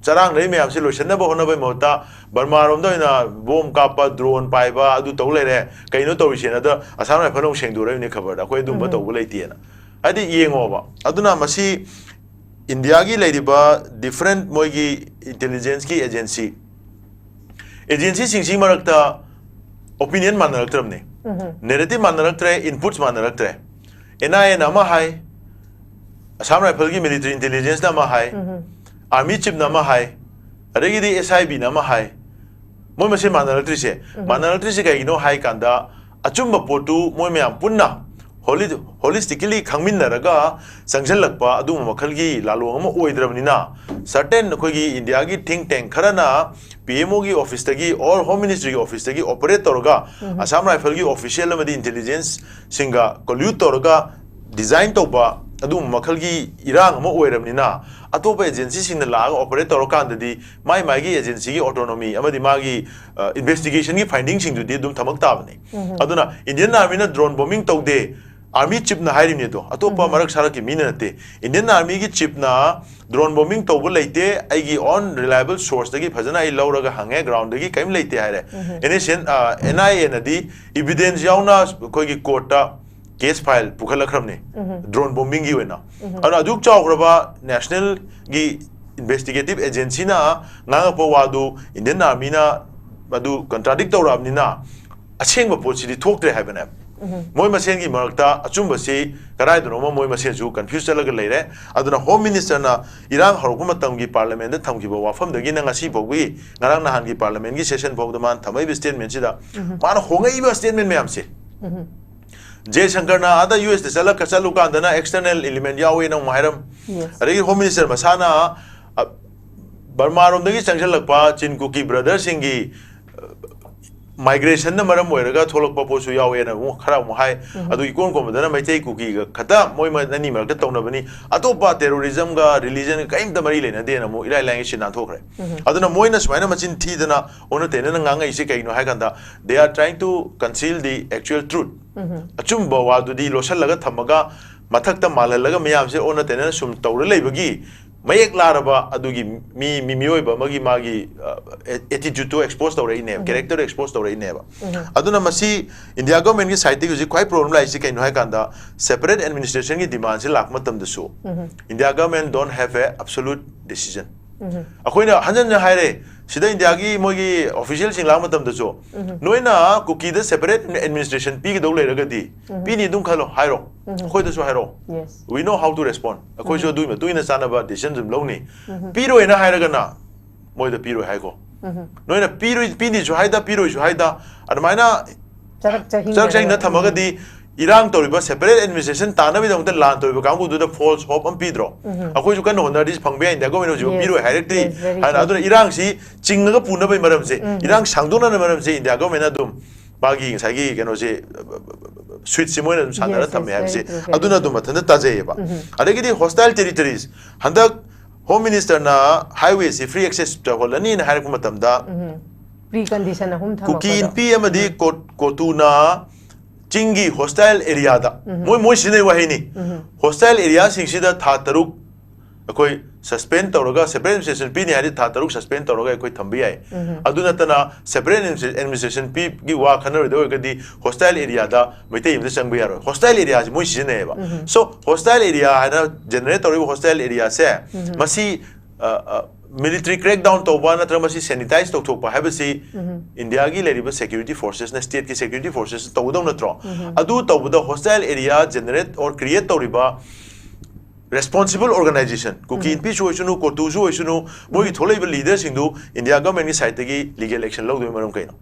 ꯆꯔꯥꯡꯅꯔꯤ ꯃꯌꯥꯝꯁꯦ ꯂꯣꯏꯁꯤꯟꯅꯕ ꯍꯣꯠꯅꯕꯒꯤ ꯃꯍꯨꯠꯇ ꯕꯔꯃꯥꯔꯣꯝꯗ ꯑꯣꯏꯅ bomb ꯀꯥꯞꯄ, drone ꯄꯥꯏꯕ, ꯑꯗꯨ ꯇꯧ ꯂꯩꯔꯦ꯫ ꯀꯩꯅꯣ ꯇꯧꯔꯤꯁꯦꯅ? ꯑꯗ ꯑꯁꯥꯝ ꯔꯥꯏꯐꯜ ꯑꯃꯨꯛ ꯁꯦꯡꯗꯣꯔꯛꯏꯅꯦ ꯈꯕꯔꯗ, "ꯑꯩꯈꯣꯏ ꯑꯗꯨꯝꯕ ꯇꯧꯕ ꯂꯩꯇꯦꯅ"꯫ ꯍꯥꯏꯗꯤ ꯌꯦꯡꯉꯣꯕ, ꯑꯗꯨꯅ ꯃꯁꯤ ꯏꯟꯗꯤꯌꯥꯒꯤ ꯂꯩꯔꯤꯕ different ꯃꯣꯏꯒꯤ intelligence-ꯀꯤ agency, agency-ꯁꯤꯡꯁꯤ ꯃꯔꯛꯇ opinion ꯃꯥꯟꯅꯔꯛꯇ꯭ꯔꯕꯅꯤ꯫ Narrative ꯃꯥꯟꯅꯔꯛꯇ꯭ꯔꯦ, inputs ꯃꯥꯟꯅꯔꯛꯇ꯭ꯔꯦ꯫ NIA-ꯅ ꯑꯃ ꯍꯥꯏ, Assam Rifle-ꯒꯤ military intelligence-ꯅ ꯑꯃ ꯍꯥꯏ, army chief-ꯅ ꯑꯃ ꯍꯥꯏ, ꯑꯗꯒꯤꯗꯤ SIB-ꯅ ꯑꯃ ꯍꯥꯏ꯫ ꯃꯣꯏ ꯃꯁꯦꯟ ꯃꯥꯟꯅꯔꯛꯇ꯭ꯔꯤꯁꯦ, ꯃꯥꯟꯅꯔꯛꯇ꯭ꯔꯤꯁꯦ ꯀꯩꯒꯤꯅꯣ ꯍꯥꯏ ꯀꯥꯟꯗ, ꯑꯆꯨꯝꯕ ꯄꯣꯠꯇꯨ ꯃꯣꯏ ꯃꯌꯥꯝ ꯄꯨꯟꯅ holi-, holistically ꯈꯪꯃꯤꯟꯅꯔꯒ ꯆꯪꯁꯤꯜꯂꯛꯄ ꯑꯗꯨꯒꯨꯝꯕ ꯃꯈꯜꯒꯤ ꯂꯥꯂꯣꯡ ꯑꯃ ꯑꯣꯏꯗ꯭ꯔꯕꯅꯤꯅ, certain ꯑꯩꯈꯣꯏꯒꯤ ꯏꯟꯗꯤꯌꯥꯒꯤ think tank ꯈꯔꯅ PMO-ꯒꯤ office-ꯇꯒꯤ or Home Ministry-ꯒꯤ office-ꯇꯒꯤ operate ꯇꯧꯔꯒ Assam Rifle-ꯒꯤ official ꯑꯃꯗꯤ intelligence-ꯁꯤꯡꯒ collude ꯇꯧꯔꯒ design ꯇꯧꯕ ꯑꯗꯨꯒꯨꯝꯕ ꯃꯈꯜꯒꯤ ꯏꯔꯥꯡ ꯑꯃ ꯑꯣꯏꯔꯕꯅꯤꯅ, ꯑꯇꯣꯞꯄ agency-ꯁꯤꯡꯅ ꯂꯥꯛꯑꯒ operate ꯇꯧꯔꯀꯥꯟꯗꯗꯤ ꯃꯥꯏ ꯃꯥꯏꯒꯤ agency-ꯒꯤ autonomy ꯑꯃꯗꯤ ꯃꯥꯒꯤ, ꯑ, investigation-ꯒꯤ finding-ꯁꯤꯡꯗꯨꯗꯤ ꯑꯗꯨꯝ ꯊꯝꯃꯛ ꯇꯥꯕꯅꯤ꯫ ꯑꯗꯨꯅ Indian Army-ꯅ drone bombing ꯇꯧꯗꯦ, army chief-ꯅ ꯍꯥꯏꯔꯤꯕꯅꯤ ꯑꯗꯣ, ꯑꯇꯣꯞꯄ ꯃꯔꯛ ꯁꯥꯔꯛꯀꯤ ꯃꯤꯅ ꯅꯠꯇꯦ꯫ Indian Army-ꯒꯤ chief-ꯅ drone bombing ꯇꯧꯕ ꯂꯩꯇꯦ, ꯑꯩꯒꯤ own reliable source-ꯇꯒꯤ ꯐꯖꯅ ꯑꯩ ꯂꯧꯔꯒ ꯍꯪꯉꯦ, ground-ꯗꯒꯤ ꯀꯔꯤꯝ ꯂꯩꯇꯦ ꯍꯥꯏꯔꯦ꯫ NSCN, ꯑ, NIA-ꯅꯗꯤ evidence ꯌꯥꯎꯅ ꯑꯩꯈꯣꯏꯒꯤ court-ꯇ case file ꯄꯨꯈꯠꯂꯛꯈ꯭ꯔꯕꯅꯤ drone bombing-ꯒꯤ ꯑꯣꯏꯅ꯫ ꯑꯗꯨꯅ ꯑꯗꯨꯛ ꯆꯥꯎꯈ꯭ꯔꯕ national-ꯒꯤ investigative agency-ꯅ ꯉꯥꯡꯉꯛꯄ ꯋꯥꯗꯨ Indian Army-ꯅ ꯑꯗꯨ contradict ꯇꯧꯔꯛꯑꯕꯅꯤꯅ, ꯑꯁꯦꯡꯕ ꯄꯣꯠꯁꯤꯗꯤ ꯊꯣꯛꯇ꯭ꯔꯦ ꯍꯥꯏꯕꯅꯦꯕ꯫ ꯃꯣꯏ ꯃꯁꯦꯟꯒꯤ ꯃꯔꯛꯇ ꯑꯆꯨꯝꯕꯁꯤ ꯀꯗꯥꯏꯗꯅꯣꯃ ꯃꯣꯏ ꯃꯁꯦꯟꯁꯨ confuse ꯆꯠꯂꯒ ꯂꯩꯔꯦ꯫ ꯑꯗꯨꯅ Home Minister-ꯅ ꯏꯔꯥꯡ ꯍꯧꯔꯛꯄ ꯃꯇꯝꯒꯤ parliament-ꯗ ꯊꯝꯈꯤꯕ ꯋꯥꯐꯝꯗꯒꯤꯅ ꯉꯁꯤ ꯐꯥꯎꯒꯤ, ꯉꯔꯥꯡ ꯅꯍꯥꯟꯒꯤ parliament-ꯒꯤ session ꯐꯥꯎꯗ ꯃꯥꯅ ꯊꯝꯃꯛꯏꯕ statement-ꯁꯤꯗ, ꯃꯥꯅ ꯍꯣꯡꯉꯛꯏꯕ statement ꯃꯌꯥꯝꯁꯦ, ꯖꯦꯁꯪꯀꯔꯅ ꯑꯥꯗ US-ꯇ ꯆꯠꯂ-, ꯆꯠꯂꯨꯀꯥꯟꯗꯅ external element ꯌꯥꯎꯋꯦꯅ ꯑꯃꯨꯛ ꯍꯥꯏꯔꯝ꯫ Yes. ꯑꯗꯒꯤ Home Minister ꯃꯁꯥꯅ, ꯑ, ꯕꯔꯃꯥꯔꯣꯝꯗꯒꯤ ꯆꯪꯁꯤꯜꯂꯛꯄ ꯆꯤꯟ ꯀꯨꯀꯤ ꯕ꯭ꯔꯗꯔꯁꯤꯡꯒꯤ ꯃꯥꯏꯒ꯭ꯔꯦꯁꯟꯅ ꯃꯔꯝ ꯑꯣꯏꯔꯒ ꯊꯣꯛꯂꯛꯄ ꯄꯣꯠꯁꯨ ꯌꯥꯎꯋꯦꯅ ꯑꯃꯨꯛ ꯈꯔ ꯑꯃꯨꯛ ꯍꯥꯏ꯫ ꯑꯗꯨ ꯏꯀꯣꯟ ꯀꯣꯟꯕꯗꯅ ꯃꯩꯇꯩ ꯀꯨꯀꯤꯒ ꯈꯛꯇ ꯃꯣꯏ ꯃ- ꯑꯅꯤ ꯃꯔꯛꯇ ꯇꯧꯅꯕꯅꯤ, ꯑꯇꯣꯞꯄ ꯇꯦꯔꯣꯔꯤꯖꯝꯒ ꯔꯤꯂꯤꯖꯟꯒ ꯀꯔꯤꯝꯇ ꯃꯔꯤ ꯂꯩꯅꯗꯦꯅ ꯑꯃꯨꯛ ꯏꯔꯥꯏ ꯂꯥꯏꯅ ꯁꯤ ꯅꯥꯟꯊꯣꯛꯈ꯭ꯔꯦ꯫ ꯑꯗꯨꯅ ꯃꯣꯏꯅ ꯁꯨꯃꯥꯏꯅ ꯃꯆꯤꯟ ꯊꯤꯗꯅ ꯑꯣꯟꯅ ꯇꯩꯅꯅ ꯉꯥꯡꯉꯛꯏꯁꯦ ꯀꯩꯒꯤꯅꯣ ꯍꯥꯏ ꯀꯥꯟꯗ, they are trying to conceal the actual truth. ꯑꯆꯨꯝꯕ ꯋꯥꯗꯨꯗꯤ ꯂꯣꯠꯁꯤꯜꯂꯒ ꯊꯝꯃꯒ ꯃꯊꯛꯇ ꯃꯥꯜꯍꯜꯂꯒ ꯃꯌꯥꯝꯁꯦ ꯑꯣꯟꯅ ꯇꯩꯅꯅ ꯁꯨꯝ ꯇꯧꯔ ꯂꯩꯕꯒꯤ ꯃꯌꯦꯛ ꯂꯥꯔꯕ ꯑꯗꯨꯒꯤ ꯃꯤ, ꯃꯤ ꯃꯤꯑꯣꯏꯕ ꯑꯃꯒꯤ ꯃꯥꯒꯤ ꯑꯦꯇꯤꯇ꯭ꯌꯨꯠꯇꯨ ꯑꯦꯛꯁꯄꯣꯖ ꯇꯧꯔꯛꯏꯅꯦꯕ, ꯀꯦꯔꯦꯛꯇꯔ ꯑꯦꯛꯁꯄꯣꯖ ꯇꯧꯔꯛꯏꯅꯦꯕ꯫ ꯑꯗꯨꯅ ꯃꯁꯤ ꯏꯟꯗꯤꯌꯥ ꯒꯣꯔꯃꯦꯟꯒꯤ ꯁꯥꯏꯠꯇꯒꯤ ꯍꯧꯖꯤꯛ ꯈ꯭ꯋꯥꯏ ꯄ꯭ꯔꯣꯕ꯭ꯂꯦꯝ ꯂꯥꯛꯏꯁꯤ ꯀꯩꯅꯣ ꯍꯥꯏ ꯀꯥꯟꯗ, ꯁꯦꯄꯔꯦꯠ ꯑꯦꯗꯃꯤꯅꯤꯁꯇ꯭ꯔꯦꯁꯟꯒꯤ ꯗꯤꯃꯥꯟꯁꯤ ꯂꯥꯛꯄ ꯃꯇꯝꯗꯁꯨ, India government don't have a absolute decision. ꯑꯩꯈꯣꯏꯅ ꯍꯟꯖꯟ ꯍꯟꯅ ꯍꯥꯏꯔꯦ, ꯁꯤꯗ ꯏꯟꯗꯤꯌꯥꯒꯤ ꯃꯣꯏꯒꯤ ꯑꯣꯐꯤꯁꯤꯌꯦꯜꯁꯤꯡ ꯂꯥꯛꯄ ꯃꯇꯝꯗꯁꯨ, ꯅꯣꯏꯅ ꯀꯨꯀꯤꯗ ꯁꯦꯄꯔꯦꯠ ꯑꯦꯗꯃꯤꯅꯤꯁꯇ꯭ꯔꯦꯁꯟ ꯄꯤꯒꯗꯧ ꯂꯩꯔꯒꯗꯤ, ꯄꯤꯅꯤ ꯑꯗꯨꯝ ꯈꯜꯂꯣ, ꯍꯥꯏꯔꯣ꯫ ꯑꯩꯈꯣꯏꯗꯁꯨ ꯍꯥꯏꯔꯣ꯫ Yes. We know how to respond. ꯑꯩꯈꯣꯏꯁꯨ ꯑꯗꯨꯒꯤ ꯃꯇꯨꯡ ꯏꯟꯅ ꯆꯥꯅꯕ ꯗꯤꯁꯤꯖꯟ ꯑꯗꯨꯝ ꯂꯧꯅꯤ꯫ ꯄꯤꯔꯣꯏꯅ ꯍꯥꯏꯔꯒꯅ ꯃꯣꯏꯗ ꯄꯤꯔꯣꯏ ꯍꯥꯏꯀꯣ꯫ ꯅꯣꯏꯅ ꯄꯤꯔꯣꯏ, ꯄꯤꯅꯤꯁꯨ ꯍꯥꯏꯗ, ꯄꯤꯔꯣꯏꯁꯨ ꯍꯥꯏꯗ, ꯑꯗꯨꯃꯥꯏꯅ ꯆꯔꯛ ꯆꯍꯤꯡ ꯆꯔꯛ ꯆꯍꯤꯡꯅ ꯊꯝꯃꯒꯗꯤ, ꯏꯔꯥꯡ ꯇꯧꯔꯤꯕ ꯁꯦꯄꯔꯦꯠ ꯑꯦꯗꯃꯤꯅꯤꯁꯇ꯭ꯔꯦꯁꯟ ꯇꯥꯟꯅꯕꯒꯤꯗꯃꯛꯇ ꯂꯥꯟ ꯇꯧꯔꯤꯕ ꯀꯥꯡꯕꯨꯗꯨꯗ ꯐꯣꯜꯁ ꯍꯣꯞ ꯑꯃ ꯄꯤꯗ꯭ꯔꯣ? ꯑꯩꯈꯣꯏꯁꯨ ꯀꯟꯅ ꯍꯣꯠꯅꯔꯗꯤ ꯐꯪꯕ ꯌꯥꯏ, ꯏꯟꯗꯤꯌꯥ ꯒꯣꯔꯃꯦꯟ ꯍꯧꯖꯤꯛ Yes, ꯄꯤꯔꯣꯏ ꯍꯥꯏꯔꯛꯇ꯭ꯔꯤ yes, very ꯍꯥꯏꯅ꯫ true. ꯑꯗꯨꯅ ꯏꯔꯥꯡꯁꯤ ꯆꯤꯡꯉꯒ ꯄꯨꯅꯕꯒꯤ ꯃꯔꯝꯁꯦ, ꯏꯔꯥꯡ ꯁꯥꯡꯗꯣꯛꯅꯕꯒꯤ ꯃꯔꯝꯁꯦ ꯏꯟꯗꯤꯌꯥ ꯒꯣꯔꯃꯦꯟꯅ ꯑꯗꯨꯝ ꯃꯥꯒꯤ ꯉꯁꯥꯏꯒꯤ ꯀꯩꯅꯣꯁꯦ, ꯁ꯭ꯋꯤꯠꯁꯦ ꯃꯣꯏꯅ ꯑꯗꯨꯝ ꯁꯥꯟꯅꯔ Yes, ꯊꯝꯃꯦ yes, ꯍꯥꯏꯕꯁꯦ very true, very ꯑꯗꯨꯅ ꯑꯗꯨꯝ ꯃꯊꯟꯇ ꯇꯥꯖꯩꯌꯦꯕ꯫ ꯑꯗꯒꯤꯗꯤ ꯍꯣꯁꯇꯥꯏꯜ ꯇꯦꯔꯤꯇꯣꯔꯤꯁ, ꯍꯟꯗꯛ ꯍꯣꯝ ꯃꯤꯅꯤꯁꯇꯔꯅ ꯍꯥꯏꯋꯦꯁꯤ ꯐ꯭ꯔꯤ ꯑꯦꯛꯁꯦꯁ ꯇꯧꯍꯜꯂꯅꯤꯅ ꯍꯥꯏꯔꯛꯄ ꯃꯇꯝꯗ, ꯄ꯭ꯔꯤ ꯀꯟꯗꯤꯁꯟ ꯑꯍꯨꯝ ꯀꯨꯀꯤ ꯊꯝꯃꯛꯄꯗꯣ꯫ ꯏꯟꯄꯤ ꯑꯃꯗꯤ ꯀꯣ- ꯀꯣꯇꯨꯅ ꯆꯤꯡꯒꯤ ꯍꯣꯁꯇꯥꯏꯜ ꯑꯦꯔꯤꯌꯥꯗ, ꯃꯣꯏ ꯃꯣꯏ ꯁꯤꯖꯤꯟꯅꯩ ꯋꯥꯍꯩꯅꯤ, ꯍꯣꯁꯇꯥꯏꯜ ꯑꯦꯔꯤꯌꯥꯁꯤꯡꯁꯤꯗ ꯊꯥ ꯇꯔꯨꯛ ꯑꯩꯈꯣꯏ ꯁꯁꯄꯦꯟ ꯇꯧꯔꯒ, ꯁꯦꯄꯔꯦꯠ ꯑꯦꯗꯃꯤꯅꯤꯁꯇ꯭ꯔꯦꯁꯟ ꯄꯤꯅꯤ ꯍꯥꯏꯔꯗꯤ ꯊꯥ ꯇꯔꯨꯛ ꯁꯁꯄꯦꯟ ꯇꯧꯔꯒ ꯑꯩꯈꯣꯏ ꯊꯝꯕ ꯌꯥꯏ꯫ ꯑꯗꯨ ꯅꯠꯇꯅ ꯁꯦꯄꯔꯦꯠ ꯑꯦꯗꯃꯤꯅꯤꯁꯇ꯭ꯔꯦꯁꯟ ꯄꯤꯒꯤ ꯋꯥ ꯈꯟꯅꯔꯣꯏꯗ ꯑꯣꯏꯔꯒꯗꯤ ꯍꯣꯁꯇꯥꯏꯜ ꯑꯦꯔꯤꯌꯥꯗ ꯃꯩꯇꯩ ꯑꯃꯗ ꯆꯪꯕ ꯌꯥꯔꯣꯏ꯫ ꯍꯣꯁꯇꯥꯏꯜ ꯑꯦꯔꯤꯌꯥꯁꯤ ꯃꯣꯏ ꯁꯤꯖꯤꯟꯅꯩꯌꯦꯕ꯫ ꯁꯣ ꯍꯣꯁꯇꯥꯏꯜ ꯑꯦꯔꯤꯌꯥ ꯍꯥꯏꯅ ꯖꯦꯅꯔꯦꯠ ꯇꯧꯔꯤꯕ ꯍꯣꯁꯇꯥꯏꯜ ꯑꯦꯔꯤꯌꯥꯁꯦ ꯃꯁꯤ ꯃꯤꯂꯤꯇꯔꯤ ꯀ꯭ꯔꯦꯛ ꯗꯥꯎꯟ ꯇꯧꯕ ꯅꯠꯇ꯭ꯔꯒ ꯃꯁꯤ ꯁꯦꯅꯤꯇꯥꯏꯁ ꯇꯧꯊꯣꯛꯄ ꯍꯥꯏꯕꯁꯤ ꯏꯟꯗꯤꯌꯥꯒꯤ ꯂꯩꯔꯤꯕ ꯁꯦꯀ꯭ꯌꯨꯔꯤꯇꯤ ꯐꯣꯔꯁꯦꯁꯅ, ꯁ꯭ꯇꯦꯠꯀꯤ ꯁꯦꯀ꯭ꯌꯨꯔꯤꯇꯤ ꯐꯣꯔꯁꯦꯁꯅ ꯇꯧꯒꯗꯧ ꯅꯠꯇ꯭ꯔꯣ? ꯑꯗꯨ ꯇꯧꯕꯗ ꯍꯣꯁꯇꯥꯏꯜ ꯑꯦꯔꯤꯌꯥ ꯖꯦꯅꯔꯦꯠ ꯑꯣꯔ ꯀ꯭ꯔꯤꯌꯦꯠ ꯇꯧꯔꯤꯕ ꯔꯦꯁꯄꯣꯟꯁꯤꯕꯜ ꯑꯣꯔꯒꯅꯥꯏꯖꯦꯁꯟ, ꯀꯨꯀꯤ ꯏꯟꯄꯤꯁꯨ ꯑꯣꯏꯁꯅꯨ, ꯀꯣꯇꯨꯁꯨ ꯑꯣꯏꯁꯅꯨ, ꯃꯣꯏꯒꯤ ꯊꯣꯛꯂꯛꯏꯕ ꯂꯤꯗꯔꯁꯤꯡꯗꯨ ꯏꯟꯗꯤꯌꯥ ꯒꯚꯔꯟꯃꯦꯟꯠꯀꯤ ꯁꯥꯏꯠꯇꯒꯤ ꯂꯤꯒꯦꯜ ꯑꯦꯛꯁꯟ ꯂꯧꯗꯣꯏ ꯃꯔꯝ ꯀꯩꯅꯣ?